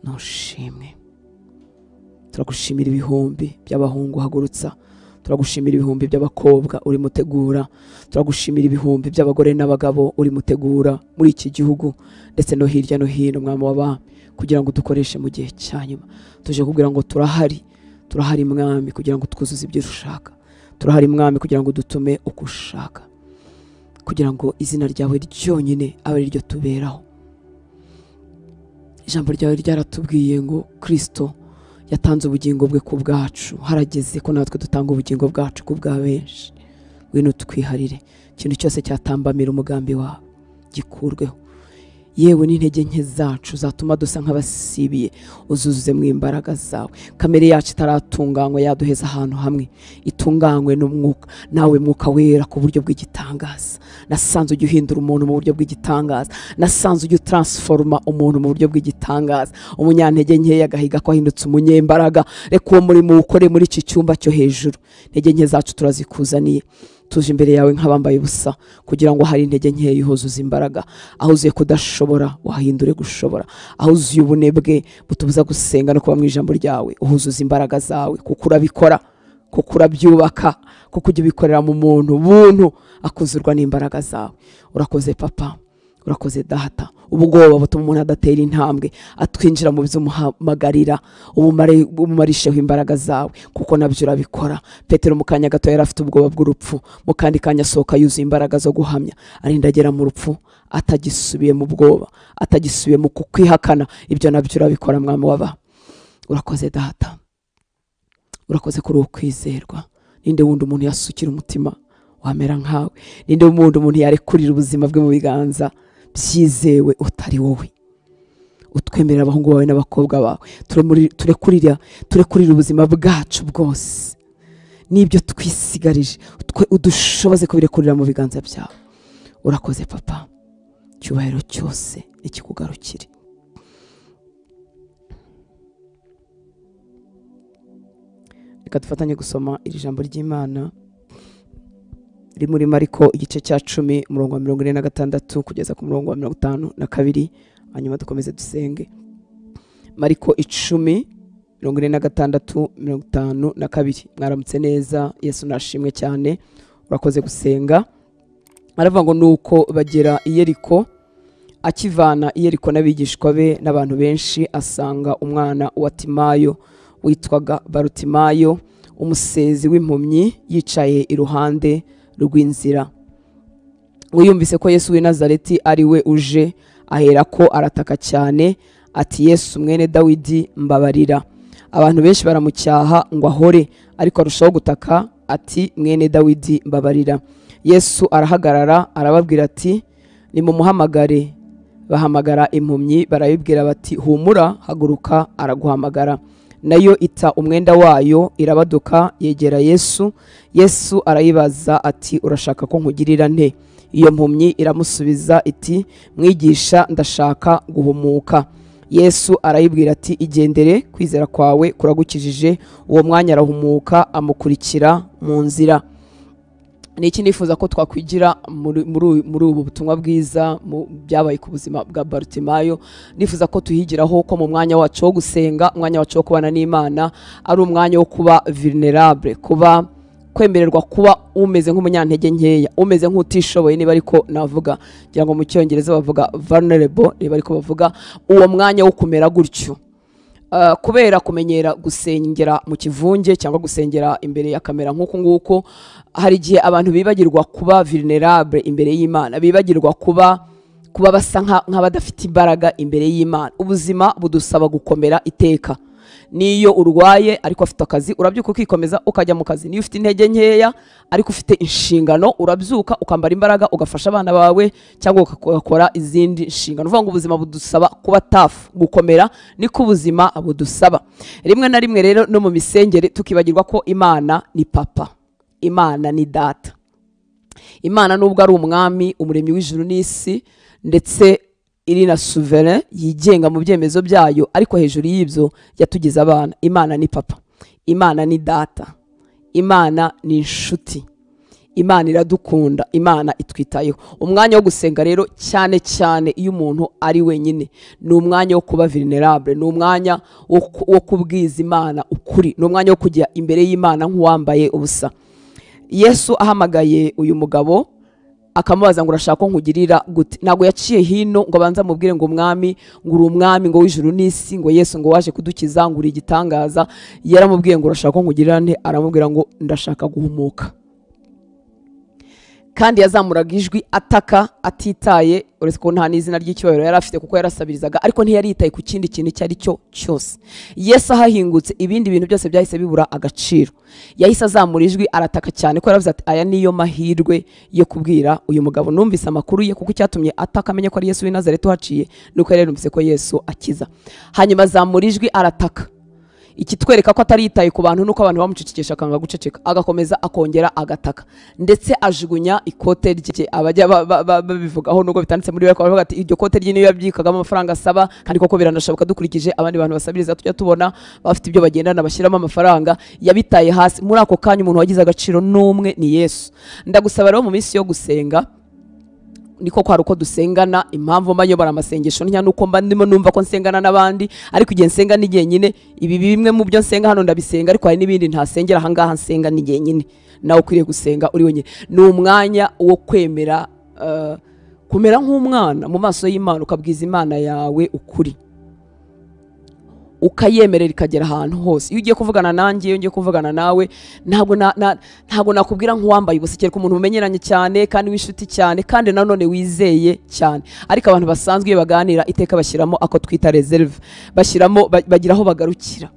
nushimwe. Turagushimira ibihumbi by'abahungu hagurutsa, turagushimira ibihumbi by'abakobwa uri mutegura, turagushimira ibihumbi by'abagore n'abagabo uri mutegura muri iki gihugu ndetse no hirya no hino, Mwami w'abami, kugira ngo dukoreshe mu gihe cya nyuma. Tuje kubwira ngo turahari, turahari Mwami, kugira ngo twuzuze ibyo ushaka. Turahari Mwami, kugira ngo dutume uko ushaka, kugira ngo izina ryawe ryonyine abe ari ryo tuberaho. Ijambo ryawe ryaratubwiye ngo Kristo yatanze ubugingo bwe ku bwacu, harageze ko natwe dutanga ubugingo bwacu ku bwa benshi. Ngwino twiharire ikintu cyose cyatambamira umugambi wawe gikurweho, yewe n'intege nke zacu zatuma dusa nk'abasibiye, uzuzuze mu imbaraga zawe. Kamere yacu itaratunganywa yaduheza ahantu hamwe, itunganywe n'umwuka nawe Mwuka Wera ku buryo bw'igitangaza. Nasanze ujya uhindura umuntu mu buryo bw'igitangaza, nasanze ujya utransforma umuntu mu buryo bw'igitangaza. Umunyantege nkeya agahiga ko ahindutse umunyembaraga. Reka uwo murimo ukore muri iki cyumba cyo hejuru. Intege nke zacu turazikuzaniye, tuje imbere yawe nk'abambaye ubusa, kugira ngo hari intege nkeya uhuzuze imbaraga. Aho uzuye kudashobora wahindure gushobora, aho uzuye ubunebwe butubuza gusenga no kuba mu ijambo ryawe uhuzuze imbaraga zawe, kuko urabikora, kuko urabyubaka, kuko ujya ubikorera mu muntu buntu akuzurwa n'imbaraga zawe. Urakoze Papa, urakoze Data. Ubwoba butuma umuntu adatera intambwe atwinjira mu by'umuhamagarira, umumarisheho imbaraga zawe, kuko nabyo urabikora. Petero mu kanya gato yari afite ubwoba bw'urupfu, mu kandi kanya asohoka yuzuye imbaraga zo guhamya, arinda agera mu rupfu atagisubiye mu bwoba, atagisubiye mu kukwihakana. Ibyo nabyo urabikora Mwami w'aba. Urakoze Data, urakoze kuri uwo kwizerwa. Ninde wundi umuntu yasukira umutima wamera nkawe? Ninde wundi umuntu yarekurira ubuzima bwe mu biganza byizewe utari wowe? Utwemerera abahungu bawe n'abakobwa bawe, turekurira ubuzima bwacu bwose n'ibyo twisigarije, udushoboze kubirekurira mu biganza byawe. Urakoze Papa, icyubahiro cyose nikikugarukire. Reka dufatanye gusoma iri jambo ry'Imana riri muri Mariko igice cya 10 umurongo wa 46 kugeza ku murongo wa 52, hanyuma dukomeze dusenge. Mariko 10 46 52. Mwaramutse neza, Yesu nashimwe cyane, urakoze gusenga. Aravuga ngo nuko bagera i Yeriko, akivana i Yeriko n'abigishwa be n'abantu benshi, asanga umwana wa Timayo witwaga Barutimayo, umusezi w'impumyi, yicaye iruhande rw'inzira. Yumvise ko Yesu w'i Nazareti ari we uje, aherako arataka cyane ati, Yesu mwene Dawidi mbabarira. Abantu benshi baramucyaha ngo ahore, ariko arushaho gutaka ati, mwene Dawidi mbabarira. Yesu arahagarara arababwira ati, nimumuhamagare. Bahamagara impumyi barayibwira bati, humura, haguruka, araguhamagara. Nayo ita umwenda wayo irabaduka, yegera Yesu. Yesu arayibaza ati, urashaka ko nkugirira nte? Iyo mpumyi iramusubiza iti, mwigisha, ndashaka guhumuka. Yesu arayibwira ati, igendere, kwizera kwawe kuragukijije. Uwo mwanya arahumuka, amukurikira mu nzira. Niki nifuza ko twakwigira muri ubu butumwa bwiza byabaye ku buzima bwa Barutimayo. Nifuza ko tuhigiraho ko mu mwanya wacu wo gusenga, umwanya wacu wo kubana n'Imana, ari umwanya wo kuba vulnerable, kuba Kwemererwa kuba umeze nk'umunyantege nkeya, umeze nk'utishoboye, niba ariko navuga, ngira ngo mu Cyongereza bavuga vulnerable, niba ariko bavuga, uwo mwanya wo kumera gutyo. Kubera kumenyera gusengera mu kivunge cyangwa gusengera imbere ya kamera nk'uku nguku, hari igihe abantu bibagirwa kuba vulnerable imbere y'Imana, bibagirwa kuba basa nk'abadafite imbaraga imbere y'Imana. Ubuzima budusaba gukomera iteka. Niyo urwaye ariko afite akazi, urabyuka ukikomeza ukajya mu kazi. Niyo ufite intege nkeya ariko ufite inshingano, urabyuka ukambara imbaraga ugafasha abana bawe cyangwa ugakora izindi nshingano. Uvuga ngo ubuzima budusaba kuba tough, gukomera niko ubuzima budusaba. Rimwe na rimwe rero no mu misengere tukibagirwa ko Imana ni papa, Imana ni data. Imana nubwo ari umwami, umuremyi w'ijuru n'isi, ndetse iri na souverain, yigenga mu byemezo byayo, ariko hejuru y'ibyo yatugize abana. Imana ni papa, Imana ni data, Imana ni inshuti, Imana iradukunda, Imana itwitayeho. Umwanya wo gusenga rero cyane cyane iyo umuntu ari wenyine ni umwanya wo kuba vulnerable, ni umwanya wo kubwiza Imana ukuri, ni umwanya wo kujya imbere y'Imana nk'uwambaye ubusa. Yesu ahamagaye uyu mugabo akamubaza ngo urashaka ko nkugirira gute, ntabwo yaciye hino ngo abanze amubwire ngo umwami, ngo uri umwami, ngo w'ijuru n'isi, ngo Yesu ngo waje kudukiza, ngo uri igitangaza. Yaramubwiye ngo urashaka ko nkugirira nte? Aramubwira ngo ndashaka guhumuka. Kandi yazamuraga ijwi ataka atitaye, uretse ko nta n'izina ry'icyubahiro yari afite kuko yarasabirizaga, ariko ntiyaritaye ku kindi kintu icyo ari cyo cyose. Yesu ahahingutse ibindi bintu byose byahise bibura agaciro. Yahise azamura ijwi arataka cyane ko yaravuze ati aya niyo mahirwe yo kubwira uyu mugabo. Numvise amakuru ye, kuko icyatumye ataka amenye ko ari Yesu w'i Nazareti uhaciye nuko yari yarumvise ko Yesu akiza. Hanyuma azamura ijwi arataka. Ikitwereka ko ataritaye ku bantu nuko abantu bamucecekesha akanga guceceka, agakomeza akongera agataka, ndetse ajugunya ikote rye. Abajya babivugaho nubwo bitanditse muri we, bakavuga ati iryo kote rye niyo yabyikagamo amafaranga asaba, kandi koko biranashoboka dukurikije abandi bantu basabiriza tujya tubona bafite ibyo bagendana bashyiramo amafaranga. Yabitaye hasi. Muri ako kanya umuntu wagize agaciro n'umwe ni Yesu. Ndagusaba rero mu minsi yo gusenga, niko kwari uko dusengana, impamvu mba nyobora amasengesho ntya nuko mba ndimo numva ko nsengana n'abandi, ariko igihe nsenga ni jyenyine. Ibi bimwe mu byo nsenga hano ndabisenga, ariko hari n'ibindi ntasengera aha ngaha, nsenga ni jyenyine. Nawe ukwiriye gusenga uri wenyine. Ni umwanya wo kwemera kumera nk'umwana mu maso y'Imana, ukabwiza Imana yawe ukuri, ukayemerera ikagera ahantu hose. Iyo ugiye kuvugana nanjye, iyo ngiye kuvugana nawe, ntabwo nakubwira nk'uwambaye ubusa, kereka umuntu umenyeranye cyane kandi w'inshuti cyane kandi nanone wizeye cyane. Ariko abantu basanzwe iyo baganira iteka bashyiramo ako twita reserve, bashyiramo bagira aho bagarukira.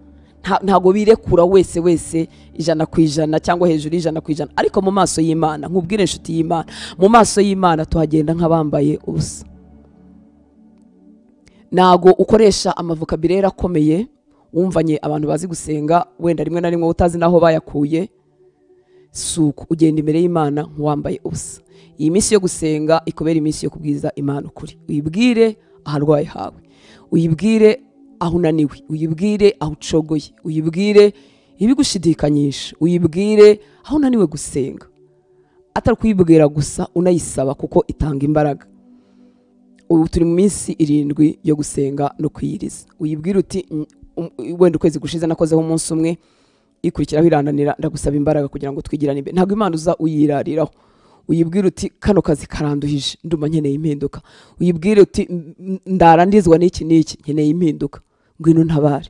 Ntabwo birekura wese wese 100% cyangwa hejuru 100%. Ariko mu maso y'Imana, nkubwire inshuti y'Imana, mu maso y'Imana tuhagenda nk'abambaye ubusa. Ntago ukoresha amavokabulere akomeye wumvanye abantu bazi gusenga, wenda rimwe na rimwe utazi naho bayakuye. Suko ugenda imbere y'Imana nk'uwambaye ubusa. Iyi minsi yo gusenga ikubera iminsi yo kubwiza Imana ukuri. Uyibwire aharwaye hawe, uyibwire aho unaniwe, uyibwire aho ucogoye, uyibwire ibigushidikanyisha, uyibwire aho unaniwe gusenga. Atari kuyibwira gusa, unayisaba kuko itanga imbaraga. Ubu turi mu minsi 7 yo gusenga no kwiyiriza. Uyibwira uti wenda ukwezi gushize nakozeho umunsi umwe, ikurikiraho irananira, ndagusaba imbaraga kugira ngo twigirane imbere. Ntabwo Imana uza uyirariraho. Uyibwira uti kano kazi karanduhije, ndumva nkeneye impinduka. Uyibwire uti ndarandizwa n'iki n'iki, nkeneye impinduka, ngwino ntabare.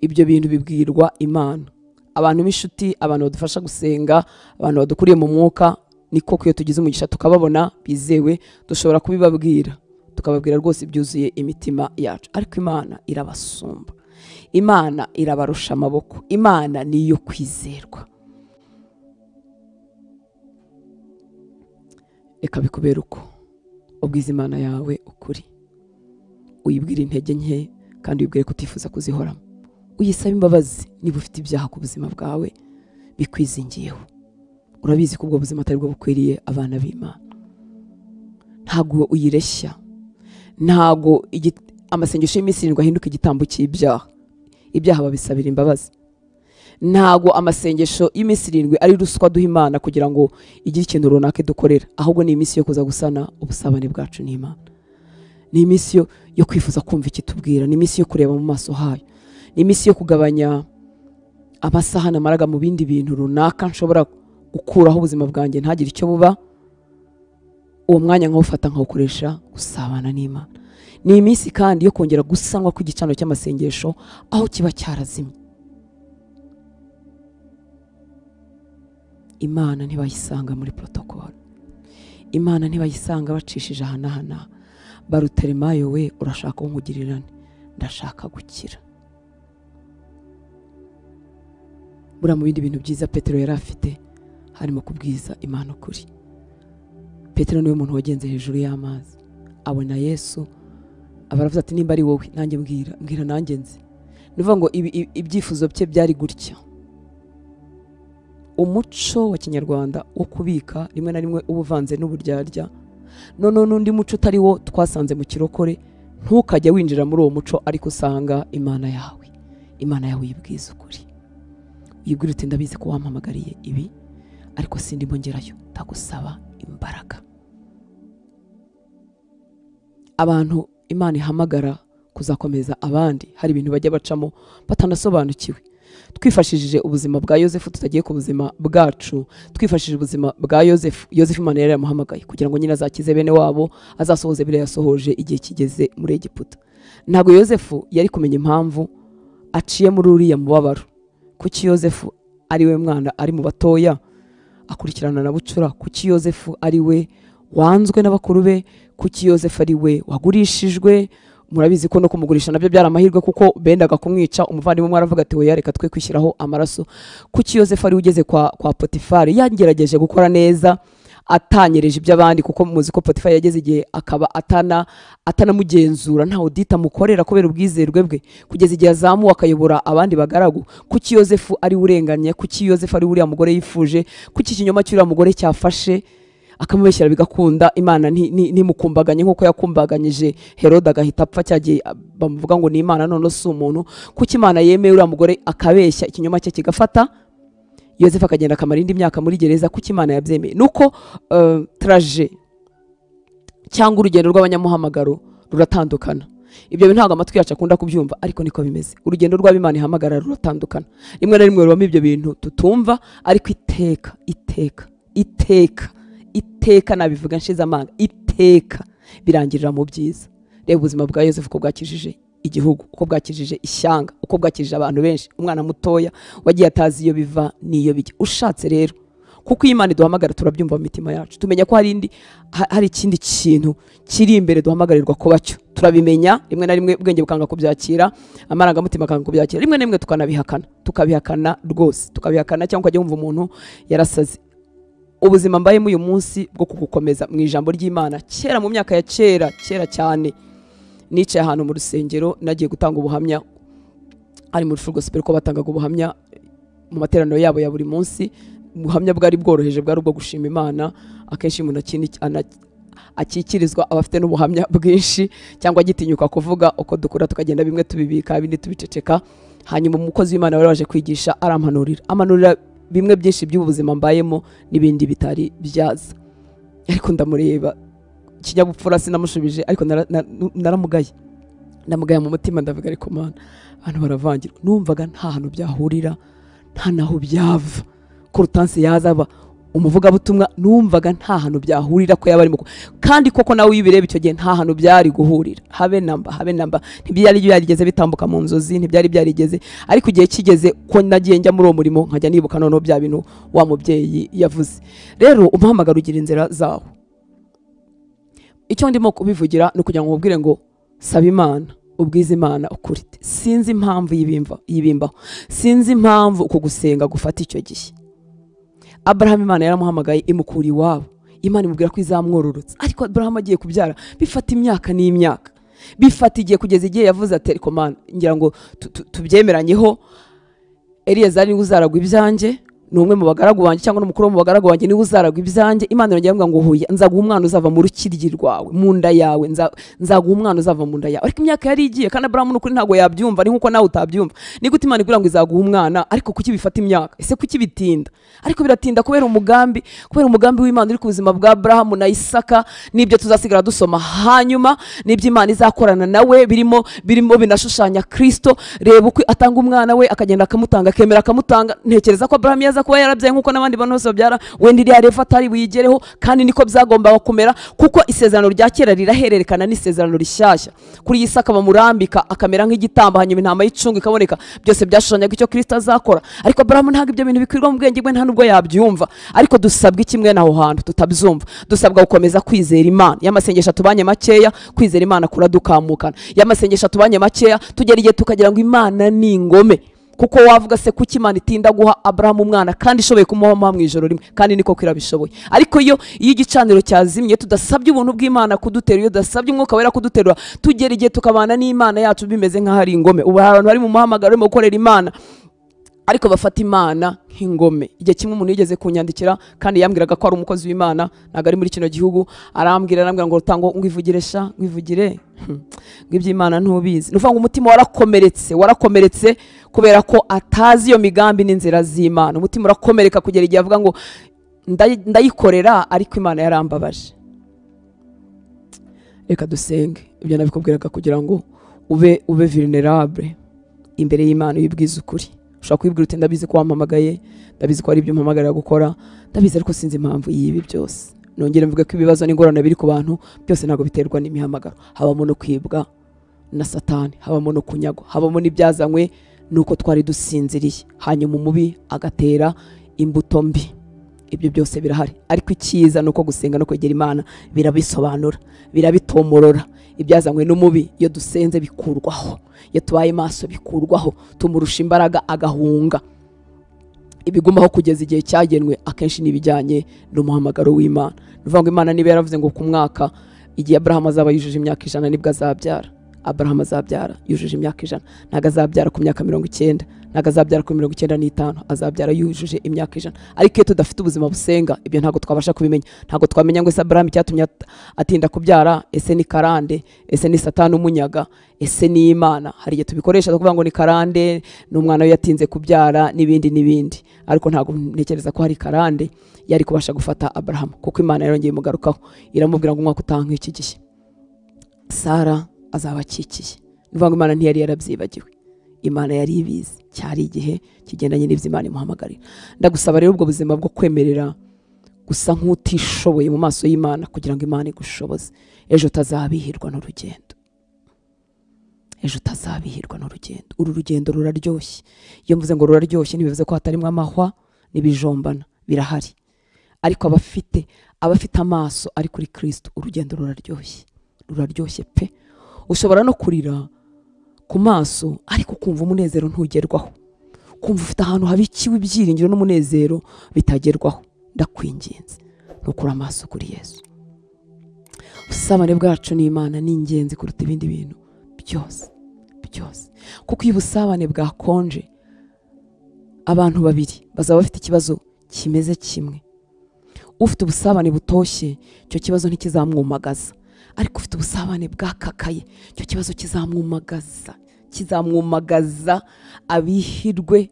Ibyo bintu bibwirwa Imana. Abantu b'inshuti, abantu badufasha gusenga, abantu badukuriye mu mwuka, niko iyo tugize umugisha tukababona bizewe, dushobora kubibabwira, tukababwira rwose byuzuye imitima yacu. Ariko Imana irabasumba, Imana irabarusha amaboko, Imana niyo kwizerwa. Reka bikubere uko ubwiza Imana yawe ukuri, uyibwire intege nke kandi uyibwire ko utifuza kuzihoramo. Uyisaba imbabazi niba ufite ibyaha ku buzima bwawe bikwizingiyeho. Urabizi ko ubwo buzima atari bwo bukwiriye abana b'Imana. Ntabwo uyireshya, ntabwo amasengesho y'iminsi 7 ahinduka igitambo cy'ibyaha. Ibyaha babisabira imbabazi. Ntabwo amasengesho y'iminsi 7 ari ruswa duha Imana kugira ngo igire ikintu runaka dukorera, ahubwo ni iminsi yo kuza gusana ubusabane bwacu n'Imana. Ni iminsi yo kwifuza kumva ikitubwira, ni iminsi yo kureba mu maso hayo, ni iminsi yo kugabanya Amasaha namaraga mu bindi bintu runaka nshobora gukuraho ubuzima bwanjye ntagire icyo buba, uwo mwanya nkawufata nkawukoresha gusabana n'Imana. Ni iminsi kandi yo kongera gusanwa ku gicaniro cy'amasengesho aho kiba cyarazimye. Imana ntibayisanga muri protocol, Imana ntibayisanga bacishije aha n'aha n'aha. Baruteremayo we, urashaka nkugirirane, ndashaka gukira. Buriya mu bindi bintu byiza Petero yari afite harimo kubwiza Imana ukuri. Petero niwe muntu wagenze hejuru y'amazi abona Yesu, abaravuze ati nimba ari wowe nanjye mbwira, mbwira nanjye nzi. Nuvuga ngo ibyifuzo bye byari gutya. Umuco wa kinyarwanda wo kubika rimwe na rimwe ubuvanze n'uburyarya, none n'undi muco utari wo twasanze mu kirokore, ntukajya winjira muri uwo muco ariko usanga Imana yawe. Imana yawe yibwiza ukuri, uyibwira uti ndabizi ko wampamagariye ibi ariko sindimo ngerayo, ndagusaba imbaraga. Abantu Imana ihamagara kuzakomeza abandi hari ibintu bajya bacamo batanasobanukiwe. Twifashishije ubuzima bwa Yosefu, tutagiye ku buzima bwacu, twifashishije ubuzima bwa Yosefu. Yosefu Imana yari yaramuhamagaye kugira ngo nyine azakize bene wabo, azasohoze biriya yasohoje igihe kigeze muri Egiputa. Ntabwo Yosefu yari kumenya impamvu aciye muri uriya mubabaro. Kuki Yosefu ari we mwana ari mu batoya akurikirana na bucura? Kuki Yosefu ari we wanzwe n'abakuru be? Kuki Yosefu ari we wagurishijwe? Murabizi ko no kumugurisha nabyo byari amahirwe kuko bendaga kumwica. Umuvandimwe umwe aravuga ati oya reka twe kwishyiraho amaraso. Kuki Yosefu ari ugeze kwa Potifari yagerageje gukora neza atanyereje iby'abandi, kuko muzi ko Potifari yageze igihe akaba atanamugenzura, nta audit amukorera kubera ubwizerwe bwe, kugeza igihe azamuwe akayobora abandi bagaragu. Kuki Yosefu ari urenganye? Kuki Yosefu ari uriya mugore yifuje? Kuki ikinyoma cy'uriya mugore cyafashe akamubeshyira bigakunda? Imana ntimukumbaganye nk'uko yakumbaganyije Herode agahita apfa, cyagiye bamuvuga ngo ni Imana none si umuntu. Kuki Imana yemeye uriya mugore akabeshya ikinyoma cye kigafata, Yosefu akagenda akamara indi myaka muri gereza? Kuki Imana yabyemeye? Nuko traje cyangwa urugendo rw'abanyamuhamagaro ruratandukana. Ibyo bintu ntabwo amatwi yacu akunda kubyumva, ariko niko bimeze. Urugendo rw'Imana ihamagara ruratandukana. Rimwe na rimwe rubamo ibyo bintu tutumva, ariko iteka iteka iteka iteka, nabivuga nshize amanga, iteka birangirira mu byiza. Reba ubuzima bwa Yosefu uko bwakijije igihugu, uko bwakijije ishyanga, uko bwakijije abantu benshi. Umwana mutoya wagiye atazi iyo biva n'iyo bijya. Ushatse rero, kuko iyo Imana iduhamagara turabyumva mu mitima yacu, tumenya ko hari ikindi kintu kiri imbere duhamagarirwa kuba cyo. Turabimenya rimwe na rimwe ubwenge bukanga kubyakira, amarangamutima akanga kubyakira, rimwe na rimwe tukanabihakana, tukabihakana rwose, tukabihakana, cyangwa ukajya wumva umuntu yarasaze. Ubuzima mbayemo uyu munsi bwo kugukomeza mu ijambo ry'Imana. Kera mu myaka ya kera kera cyane, nicaye ahantu mu rusengero nagiye gutanga ubuhamya, ari muri Full Gospel ko batangaga ubuhamya mu materaniro yabo ya buri munsi. Ubuhamya bwari bworoheje, bwari ubwo gushima Imana. Akenshi umuntu akikirizwa aba afite n'ubuhamya bwinshi cyangwa agitinyuka kuvuga. Uko dukura tukagenda bimwe tubibika ibindi tubiceceka. Hanyuma umukozi w'Imana wari waje kwigisha arampanurira, amanurira bimwe byinshi by'ubuzima mbayemo n'ibindi bitari byaza. Ariko ndamureba ikinyabupfura sinamushubije, ariko naramugaye, ndamugaye mu mutima, ndavuga ariko Mana abantu baravangirwa. Numvaga nta hantu byahurira, nta naho byava. Ko Rutansi yazaba umuvugabutumwa, numvaga nta hantu byahurira ko yaba arimo. Kandi koko nawe uyibireba icyo gihe nta hantu byari guhurira, habe namba, habe namba. Ntibyari byarigeze bitambuka mu nzozi, ntibyari byarigeze. Ariko igihe kigeze ko nagiye njya muri uwo murimo nkajya nibuka noneho bya bintu wa mubyeyi yavuze. Rero umuhamagaro ugira inzira zawo. Icyo ndimo kubivugira ni ukugira ngo nkubwire ngo saba Imana, ubwize Imana ukuri. Sinzi impamvu yibimbaho, sinzi impamvu uko gusenga gufata icyo gihe. Abraham Imana yaramuhamagaye imukura iwabo, Imana imubwira ko izamwororotsa, ariko Abraham agiye kubyara bifata imyaka n'imyaka, bifata igihe kugeza igihe yavuze ati ariko Mana ngira ngo tubyemeranyeho, Eliyezari niwe uzaragwa ibyanjye, Ni umwe mu bagaragu banjye cyangwa n'umukuru mu bagaragu banjye, niwe uzaragwa ibyanjye. Imana irongera iramubwira ngo hoya, nzaguha umwana uzava mu rukiryi rwawe, mu nda yawe, nzaguha umwana uzava mu nda yawe. Ariko imyaka yari igiye, kandi Aburahamu n'ukuri ntabwo yabyumva, ni nkuko nawe utabyumva. Ni gute Imana ikubwira ngo izaguha umwana, ariko kuki bifata imyaka? Ese kuki bitinda? Ariko biratinda kubera umugambi, kubera umugambi w'Imana uri ku buzima bwa Aburahamu na Isaka, n'ibyo tuzasigara dusoma hanyuma, n'ibyo Imana izakorana nawe, birimo binashushanya Kristo. Reba uko atanga umwana we, akagenda akamutanga, akemera akamutanga. Ntekereza ko Aburahamu yaza kuba yarabyaye nkuko n'abandi bantu bose babyara, wenda iriya refa atari buyigereho, kandi niko byagombaga kumera, kuko isezerano rya kera rirahererekana n'isezerano rishyashya. Kuri Isaka bamurambika akamera nk'igitambo, hanyuma intama y'icungu ikaboneka, byose byashushanyaga icyo Kristo azakora. Ariko Aburahamu ntabwo ibyo bintu bikwirwa mu bwenge bwe, nta nubwo yabyumva. Ariko dusabwa kimwe naho hantu tutabyumva, dusabwa gukomeza kwizera Imana. Y'amasengesho tubanye makeya, kwizera Imana kuradukamukana. Y'amasengesho tubanye makeya, tugera igihe tukagira ngo Imana ni ingome. Kuko wavuga se kuki Imana itinda guha Aburahamu umwana kandi ishoboye kumuha mu ijoro rimwe, kandi niko kirabishoboye. Ariko iyo igicaniro cyazimye, tudasabye ubuntu bw'Imana kudutera, iyo tudasabye umwuka wera kuduterura, tugera igihe tukabana n'Imana yacu bimeze nk'aho ari ingome. Ubu hari abantu bari mu muhamagaro barimo gukorera Imana, ariko bafata Imana nk'ingome. Igihe kimwe umuntu yigeze kunyandikira, kandi yambwiraga ko ari umukozi w'Imana, ntabwo ari muri kino gihugu, arambwira ngo rutango ngwivugire sha, ngwivugire ngo iby'Imana ntubizi. Nuvuga ngo umutima warakomeretse kubera ko atazi iyo migambi n'inzira z'Imana. Umutima urakomereka kugera igihe avuga ngo ndayikorera, ariko Imana yarambabaje. Reka dusenge. Ibyo nabikubwiraga kugira ngo ube vulnerable imbere y'Imana, uyibwize ukuri. Ushobora kwibwira uti ndabizi ko wampamagaye, ndabizi ko ari ibyo mpamagarira gukora, ndabizi ariko sinzi impamvu y'ibi byose. Nongere mvuge ko ibibazo n'ingorane biri ku bantu byose ntabwo biterwa n'imihamagaro. Habamo no kwibwa na Satani, habamo no kunyagwa, habamo n'ibyazanywe nuko twari dusinziriye, hanyuma umubi agatera imbuto mbi. Ibyo byose birahari, ariko icyiza nuko gusenga no kwegera Imana birabisobanura, birabitomorora. Ibyazanywe n'umubi iyo dusenze bikurwaho, iyo tubaye maso bikurwaho, tumurusha imbaraga agahunga. Ibigumaho kugeza igihe cyagenwe akenshi n'ibijyanye n'umuhamagaro w'Imana. Nuvuga ngo Imana niba yaravuze ngo ku mwaka igihe Aburahamu azaba yujuje imyaka 100 nibwo azabyara. Aburahamu azabyara yujuje imyaka 100, ntabwo azabyara ku myaka 90, ntabwo azabyara ku 95, azabyara yujuje imyaka 100. Ariko iyo tudafite ubuzima busenga, ibyo ntabwo twabasha kubimenya. Ntabwo twamenya ngo ese Aburahamu icyatumye atinda kubyara, ese ni karande, ese ni Satani umunyaga, ese ni Imana. Hari igihe tubikoresha tukavuga ngo ni karande, n'umwana we yatinze kubyara n'ibindi n'ibindi, ariko ntabwo ntekereza ko hari karande yari kubasha gufata Aburahamu, kuko Imana yarongeye imugarukaho iramubwira ngo umwaka utaha nk'iki gihe Sara azaba akikiye. Nuvuga ngo Imana ntiyari yarabyibagiwe, Imana yari ibizi, cyari igihe kigendanye n'ibyo Imana imuhamagarira. Ndagusaba rero ubwo buzima bwo kwemerera gusa nk'utishoboye mu maso y'Imana, kugira ngo Imana igushoboze ejo utazabihirwa n'urugendo. Ejo utazabihirwa n'urugendo. Uru rugendo ruraryoshye. Iyo mvuze ngo ruraryoshye ntibivuze ko hatarimo amahwa n'ibijombana, birahari. Ariko abafite amaso ari kuri Kristo, urugendo ruraryoshye, ruraryoshye pe. Ushobora no kurira ku maso, ariko kumva umunezero ntugerwaho, kumva ufite ahantu habikiwe ibyiringiro n'umunezero bitagerwaho. Ndakwinginze ntukure amaso kuri Yesu. Ubusabane bwacu n'Imana ni ingenzi kuruta ibindi bintu byose byose, kuko iyo ubusabane bwakonje, abantu babiri bazaba bafite ikibazo kimeze kimwe. Ufite ubusabane butoshye, icyo kibazo ntikizamwumagaza, ariko ufite ubusabane bwakakaye, icyo kibazo kizamwumagaza, kizamwumagaza abihirwe.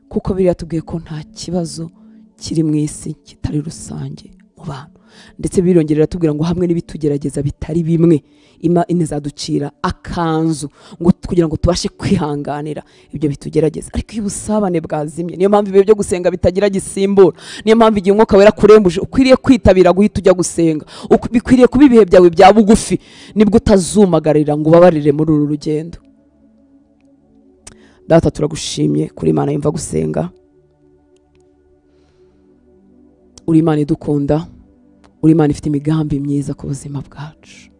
Kuko biriya tubwiye ko nta kibazo kiri mu isi kitari rusange mu bantu. Ndetse birongera tubwira ngo hamwe n'ibitugerageza bitari bimwe, Imana izaducira akanzu ngo kugira ngo tubashe kwihanganira ibyo bitugerageza. Ariko iyo ubusabane bwazimye, niyo mpamvu ibihe byo gusenga bitagira gisimbura, niyo mpamvu igihe umwuka wera kurembuje ukwiriye kwitabira guhita ujya gusenga, bikwiriye kuba ibihe byawe bya bugufi, nibwo utazumagarira ngo ubabarire muri uru rugendo. Data turagushimye kuri Imana yumva gusenga, uri Imana idukunda, uri Imana ifite imigambi myiza ku buzima bwacu.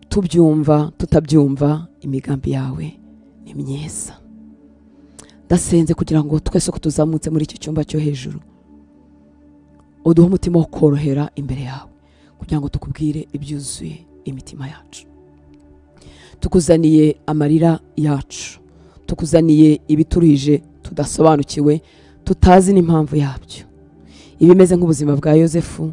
Tubyumva tutabyumva, imigambi yawe ni myiza. Ndasenze kugira ngo twese ko tuzamutse muri iki cyumba cyo hejuru, uduhe umutima wo korohera imbere yawe, kugira ngo tukubwire ibyuzuye imitima yacu. Tukuzaniye amarira yacu, tukuzaniye ibituruhije Tudasobanukiwe, tutazi n'impamvu yabyo. Ibimeze nk'ubuzima bwa Yosefu,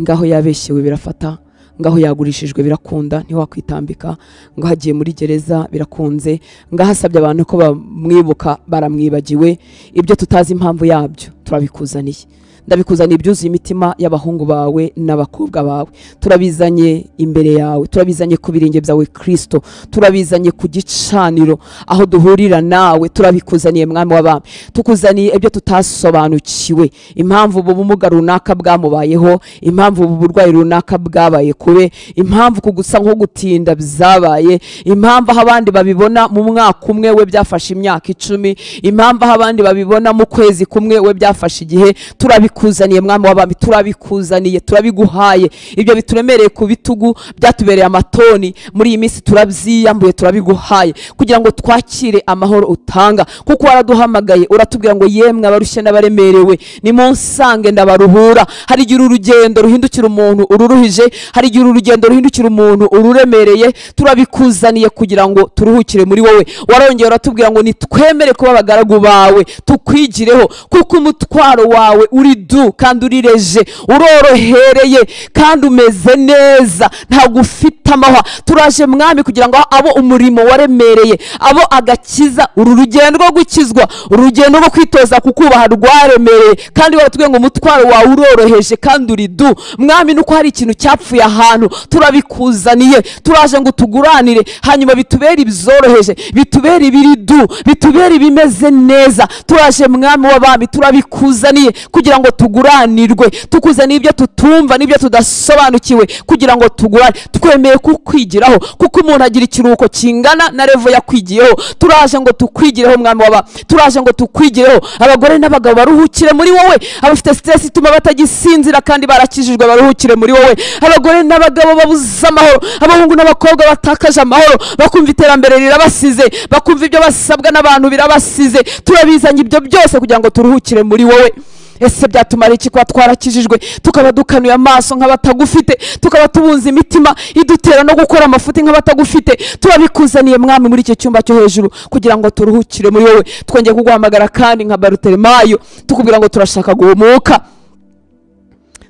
ngaho yabeshyewe birafata, ngaho yagurishijwe birakunda ntiwakwitambika, ngaho agiye muri gereza birakunze, ngaho asabye abantu ko bamwibuka baramwibagiwe. Ibyo tutazi impamvu yabyo turabikuzaniye. Ndabikuzaniye ibyuzuye imitima y'abahungu bawe n'abakobwa bawe. Turabizanye imbere yawe, turabizanye ku birenge byawe Kristo, turabizanye ku gicaniro aho duhurira nawe, turabikuzaniye Mwami w'abami. Tukuzaniye ibyo tutasobanukiwe, impamvu ubu bumuga runaka bwamubayeho, impamvu ubu burwayi runaka bwabaye kube, impamvu kugusa nko gutinda byabaye, impamvu aho abandi babibona mu mwaka umwe we byafashe imyaka 10, impamvu aho abandi babibona mu kwezi kumwe we byafashe igihe. Turabikuzaniye Mwami w'abami, turabikuzaniye, turabiguhaye. Ibyo bituremereye ku bitugu byatubereye amatoni muri iyi minsi, turabyiyambuye, turabiguhaye kugira ngo twakire amahoro utanga, kuko waraduhamagaye uratubwira ngo yemwe abarushye n'abaremerewe nimunsange ndabaruhura. Hari igihe urugendo ruhindukira umuntu ururuhije, hari igihe urugendo ruhindukira umuntu ururemereye. Turabikuzaniye kugira ngo turuhukire muri wowe. Warongeye uratubwira ngo nitwemere kuba abagaragu bawe, tukwigireho, kuko umutwaro wawe uri du kandi urireje, urorohereye kandi umeze neza, ntabwo ufite amahwa. Turaje Mwami kugira ngo abo umurimo waremereye, abo agakiza, uru rugendo rwo gukizwa, urugendo rwo kwitoza kukubaha rwaremereye, kandi baratubwiye ngo umutwaro wawe uroroheje kandi uri du. Mwami, nuko hari ikintu cyapfuye ahantu, turabikuzaniye, turaje ngo tuguranire, hanyuma bitubere ibizoroheje, bitubere ibiri du, bitubere ibimeze neza. Turaje Mwami w'abami, turabikuzaniye kugira ngo tuguranirwe. Tukuzaniye ibyo tutumva n'ibyo tudasobanukiwe kugira ngo tugurane. Twemeye kukwigiraho, kuko umuntu agira ikiruhuko kingana na revo yakwigiyeho. Turaje ngo tukwigireho Mwami w'abami, turaje ngo tukwigireho. Abagore n'abagabo baruhukire muri wowe, abafite stress ituma batagisinzira kandi barakijijwe baruhukire muri wowe. Abagore n'abagabo babuze amahoro, abahungu n'abakobwa batakaje amahoro, bakumva iterambere rirabasize, bakumva ibyo basabwa n'abantu birabasize. Turabizanye ibyo byose kugira ngo turuhukire muri wowe. Ese byatumara iki kuba twarakijijwe, tukaba dukanuye amaso nk'abatagufite, tukaba tubunze imitima idutera no gukora amafuti nk'abatagufite? Turabikuzaniye Mwami muri iki cyumba cyo hejuru kugira ngo turuhukire muri wowe. Twongeye kuguhamagara kandi nka Barutemayo, tukubwira ngo turashaka guhumuka.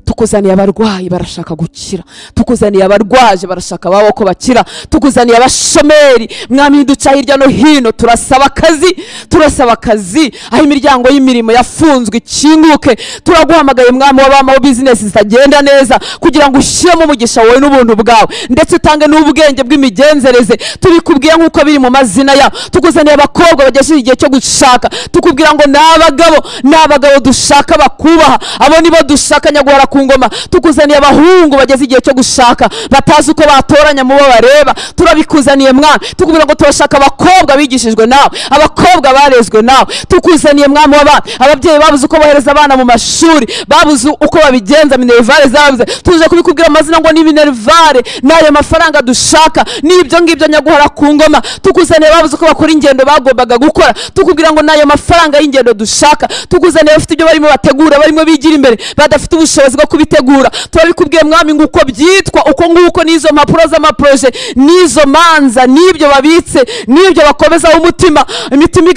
Tukuzaniye abarwayi barashaka gukira, tukuzaniye abarwaje barashaka ababo ko bakira, tukuzaniye abashomeri Mwami duca hirya no hino, turasaba akazi, turasaba akazi aho imiryango y'imirimo yafunzwe ikinguke. Turaguhamagaye Mwami w'abami, aho business zitagenda neza, kugira ngo ushyiremo umugisha wawe n'ubuntu bwawe, ndetse utange n'ubwenge bw'imigenzereze. Tubikubwiye nk'uko biri mu mazina yawe. Tukuzaniye abakobwa bagejeje igihe cyo gushaka, tukubwira ngo n'abagabo, n'abagabo dushaka bakubaha, abo nibo dushaka nyaguhora ku ngoma. Tukuzaniye abahungu bageze igihe cyo gushaka batazi uko batoranya mu bo bareba, turabikuzaniye Mwami. Tukubwira ngo turashaka abakobwa bigishijwe nawe, abakobwa barezwe nawe. Tukuzaniye Mwami w'abami, ababyeyi babuze uko bohereza abana mu mashuri, babuze uko babigenza, minervare zabuze. Tuje kubikubwira amazina ngo ni minervare, n'ayo mafaranga dushaka n'ibyo ngibyo nyaguhora ku ngoma. Tukuzaniye babuze uko bakora ingendo bagombaga gukora, tukubwira ngo n'ayo mafaranga y'ingendo dushaka. Tukuzaniye bafite ibyo barimo bategura, barimo bigira imbere, badafite ubushobozi bwo kubitegura. Turabikubwiye Mwami ngo uko byitwa, uko nguko n'izo mpapuro z'amaproje, n'izo manza, n'ibyo babitse, n'ibyo bakomezaho umutima, imitima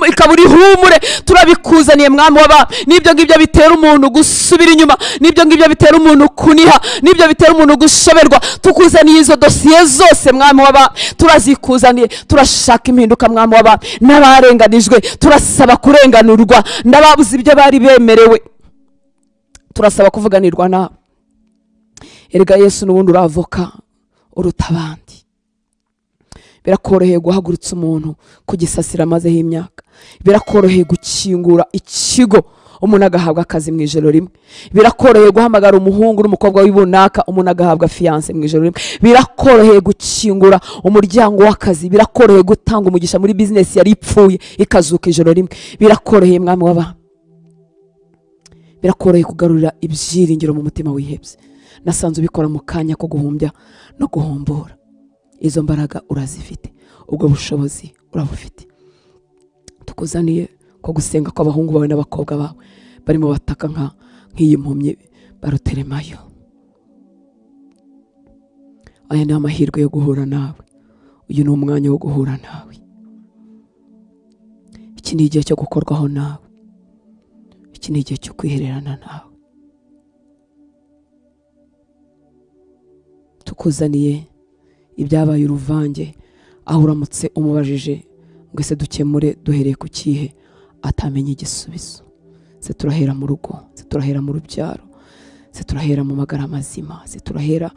ikabura ihumure. Turabikuzaniye Mwami w'abami, n'ibyo ngibyo bitera umuntu gusubira inyuma, n'ibyo ngibyo bitera umuntu kuniha, n'ibyo bitera umuntu gushoberwa. Tukuzaniye izo dosiye zose Mwami w'abami, turazikuzaniye. Turashaka impinduka Mwami w'abami, n'abarenganijwe turasaba kurenganurwa, n'ababuze ibyo bari bemerewe turasaba kuvuganirwa nawe. Erega Yesu n'ubundi uravoka uruta abandi. Birakoroheye guhagurutsa umuntu kugisasira amazeho imyaka, birakoroheye gukingura ikigo umuntu agahabwa akazi mu ijoro rimwe, birakoroheye guhamagara umuhungu n'umukobwa w'ibunaka umuntu agahabwa fiance mu ijoro rimwe, birakoroheye gukingura umuryango w'akazi, birakoroheye gutanga umugisha muri business yari ipfuye ikazuka ijoro rimwe. Birakoroheye Mwami w'abami, birakoroheye kugarurira ibyiringiro mu mutima wihebye. Nasanze ubikora mu kanya ko guhumbya no guhombora. Izo mbaraga urazifite, ubwo bushobozi urabufite. Tukuzaniye ko gusenga kw'abahungu bawe n'abakobwa bawe barimo bataka nk'iyi mpumyi Baruteremayo. Aya ni amahirwe yo guhura nawe, uyu ni umwanya wo guhura nawe. Iki ni igihe cyo gukorwaho nawe, iki ni igihe cyo kwihererana nawe. Tukuzaniye ibyabaye uruvange, aho uramutse umubajije ngo ese dukemure duhereye ku kihe, atamenya igisubizo. Se turahera mu rugo, se turahera mu rubyaro, se turahera mu magara mazima, se turahera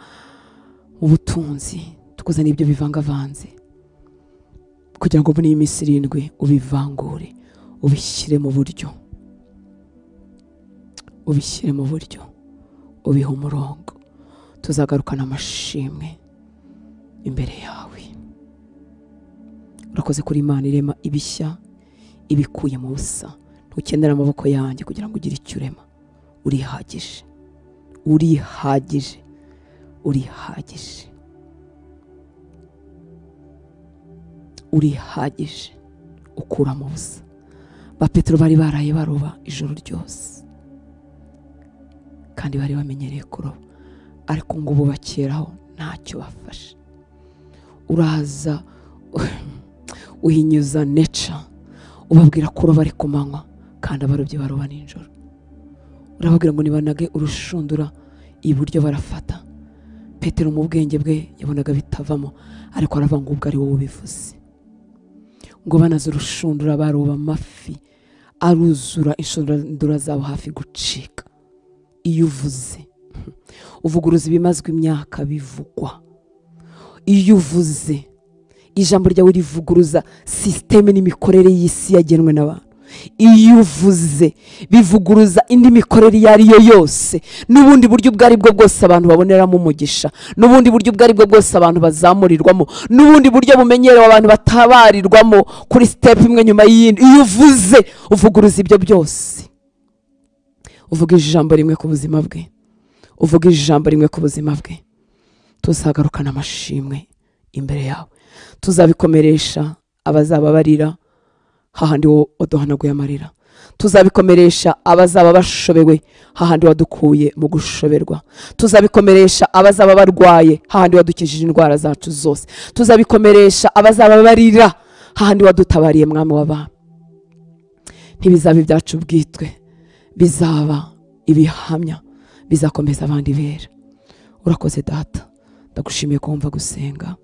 mu butunzi. Tukuzaniye ibyo bivangavanze kugira ngo muri iyi minsi 7 ubivangure, ubishyire mu buryo, ubishyire mu buryo, ubihe umurongo. Tuzagarukana amashimwe imbere yawe. Urakoze kuri Imana irema ibishya ibikuye mu busa. Ntukenera amaboko yanjye kugira ngo ugire icyo urema. Urihagije, urihagije, urihagije, urihagije. Ukura mu busa. Ba Petero bari baraye baroba ijoro ryose, kandi bari bamenyereye kuroba, ariko ngo ubu bakeraho ntacyo bafashe. Uraza uhinyuza nature, ubabwira kuroba ari ku manywa kandi abarobyi baroba nijoro. Urababwira ngo nibanage urushundura iburyo barafata. Petero mu bwenge bwe yabonaga bitavamo, ariko aravuga ngo ubwo ari wowe ubivuze. Ngo banaze urushundura baroba amafi aruzura, inshundura zabo hafi gucika. Iyo uvuze uvuguruza ibimazwe imyaka bivugwa. Iyo uvuze ijambo ryawe rivuguruza systeme n'imikorere y'isi yagenwe n'abantu. Iyo uvuze bivuguruza indi mikorere iyo ari yo yose, n'ubundi buryo ubwo ari bwo bwose abantu baboneramo umugisha, n'ubundi buryo ubwo ari bwo bwose abantu bazamurirwamo, n'ubundi buryo bumenyerewe abantu batabarirwamo kuri step imwe nyuma y'iyindi. Iyo uvuze uvuguruza ibyo byose. Uvuga ijambo rimwe ku buzima bwe, uvuga ijambo rimwe ku buzima bwe, tuzagarukana amashimwe imbere yawe. Tuzabikomeresha abazaba barira hahandi waduhanaguye amarira, tuzabikomeresha abazaba bashobewe hahandi wadukuye mu gushoberwa, tuzabikomeresha abazaba barwaye hahandi wadukijije indwara zacu zose, tuzabikomeresha abazaba barira hahandi wadutabariye mwami w'abami. Ntibizaba ibyacu bwitwe, bizaba ibihamya bizakomeza abandi bera. Urakoze Data, ndagushimiye ko wumva gusenga,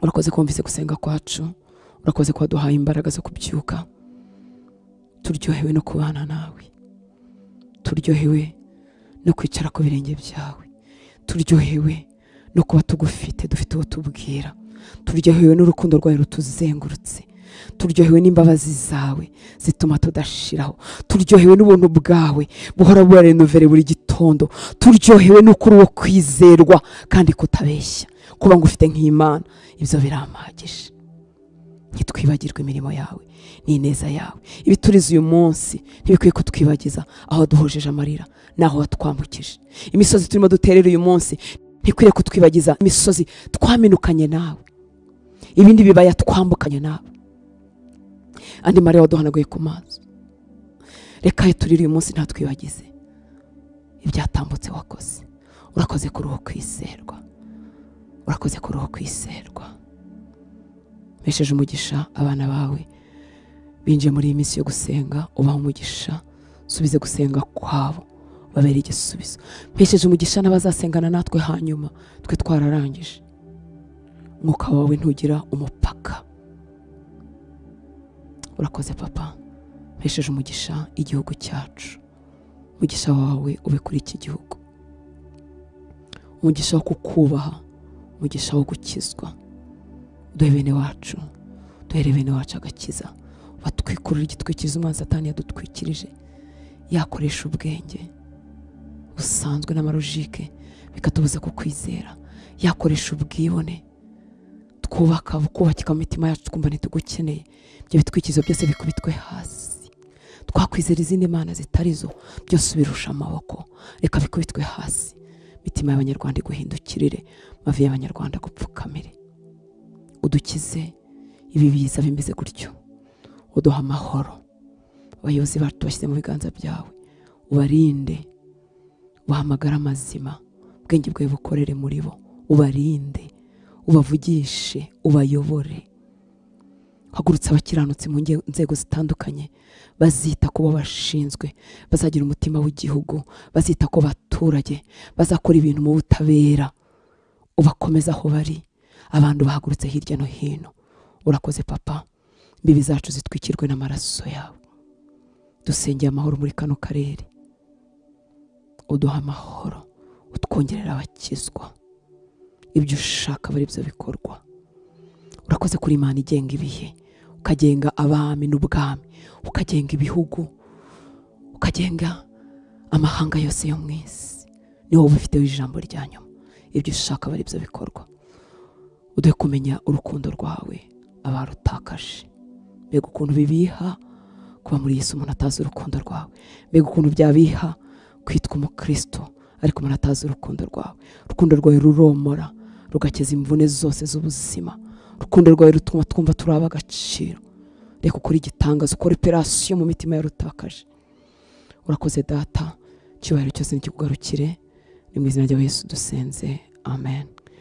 urakoze ko wumvise gusenga kwacu, urakoze ko waduhaye imbaraga zo kubyuka. Turyohewe no kubana nawe, turyohewe no kwicara ku birenge byawe, turyohewe no kuba tugufite, dufite uwo tubwira, turyohewe n'urukundo rwawe rutuzengurutse, turyohewe n'imbabazi zawe zituma tudashiraho, turyohewe n'ubuntu bwawe buhora burenovere buri gitondo, turyohewe n'uko uri uwo kwizerwa kandi kutabeshya. Kuba ngufite nk'Imana ibyo birampagije. Ntitwibagirwe imirimo yawe n'ineza yawe. Ibituriza uyu munsi ntibikwiye kutwibagiza aho duhojeje amarira n'aho watwambukije. Imisozi turimo duterera uyu munsi ntikwiriye kutwibagiza imisozi twaminukanye nawe, ibindi bibaya twambukanye nawe, andi marira waduhanaguye ku maso. Reka turire uyu munsi ntatwibagize ibyatambutse wakoze. Urakoze kuri uwo kwizerwa, urakoze kuri uwo kwizerwa. Mpesheje umugisha abana bawe binjiye muri iyi minsi yo gusenga, ubaha umugisha, subize gusenga kwabo, babere igisubizo. Mpesheje umugisha n'abazasengana natwe hanyuma twe twararangije. Umwuka wawe ntugira umupaka. Urakoze Papa, mpesheje umugisha igihugu cyacu. Umugisha wawe ube kuri iki gihugu, umugisha wo kukubaha, umugisha wo gukizwa. Duhe bene wacu, duhere bene wacu agakiza, batwikurura igitwikirizo umwanzi Satani yadutwikirije, yakoresha ubwenge busanzwe n'amarojike bikatubuza kukwizera, yakoresha ubwibone twubaka bukubakika mu mitima yacu twumva ntitugukeneye. Ibyo bitwikirizo byose bikubitwe hasi. Twakwizera izindi mana zitarizo, byose ubirusha amaboko, reka bikubitwe hasi. Imitima y'Abanyarwanda iguhindukirire, mavi y'Abanyarwanda gupfukamire. Udukize ibi biza bimeze gutyo, uduha amahoro. Abayobozi bacu tubashyize mu biganza byawe, ubarinde, ubahamagare amazima, ubwenge bwawe bukorere muri bo, ubarinde, ubavugishe, ubayobore, Hagurutse abakiranutsi mu nzego zitandukanye, bazita ku bo bashinzwe, bazagira umutima w'igihugu, bazita ku baturage, bazakora ibintu mu butabera. Ubakomeza aho bari. Abantu bahagurutse hirya no hino. Urakoze papa, imbibi zacu zitwikirwe n'amaraso yawe. Dusengeye amahoro muri kano karere, uduha amahoro, utwongerera abakizwa, ibyo ushaka bari byo bikorwa. Urakoze kuri Imana igenga ibihe, ukagenga abami n'ubwami, ukagenga ibihugu, ukagenga amahanga yose yo mu isi. Ni wowe ubifiteho ijambo rya nyuma, ibyo ushaka bari byo bikorwa. Uduhe kumenya urukundo rwawe abarutakaje. Mbega ukuntu bibiha kuba muri Yesu umuntu atazi urukundo rwawe. Mbega ukuntu byabiha kwitwa umukristo ariko umuntu atazi urukundo rwawe. Urukundo rwawe ruromora, rugakiza imvune zose z'ubuzima. Urukundo rwawe rutuma twumva turi ab'agaciro. Reka ukore igitangaza, ukore operasiyo mu mitima yarutakaje. Urakoze data, icyubahiro cyose nikikugarukire. Ni mu izina rya Yesu dusenze, amen.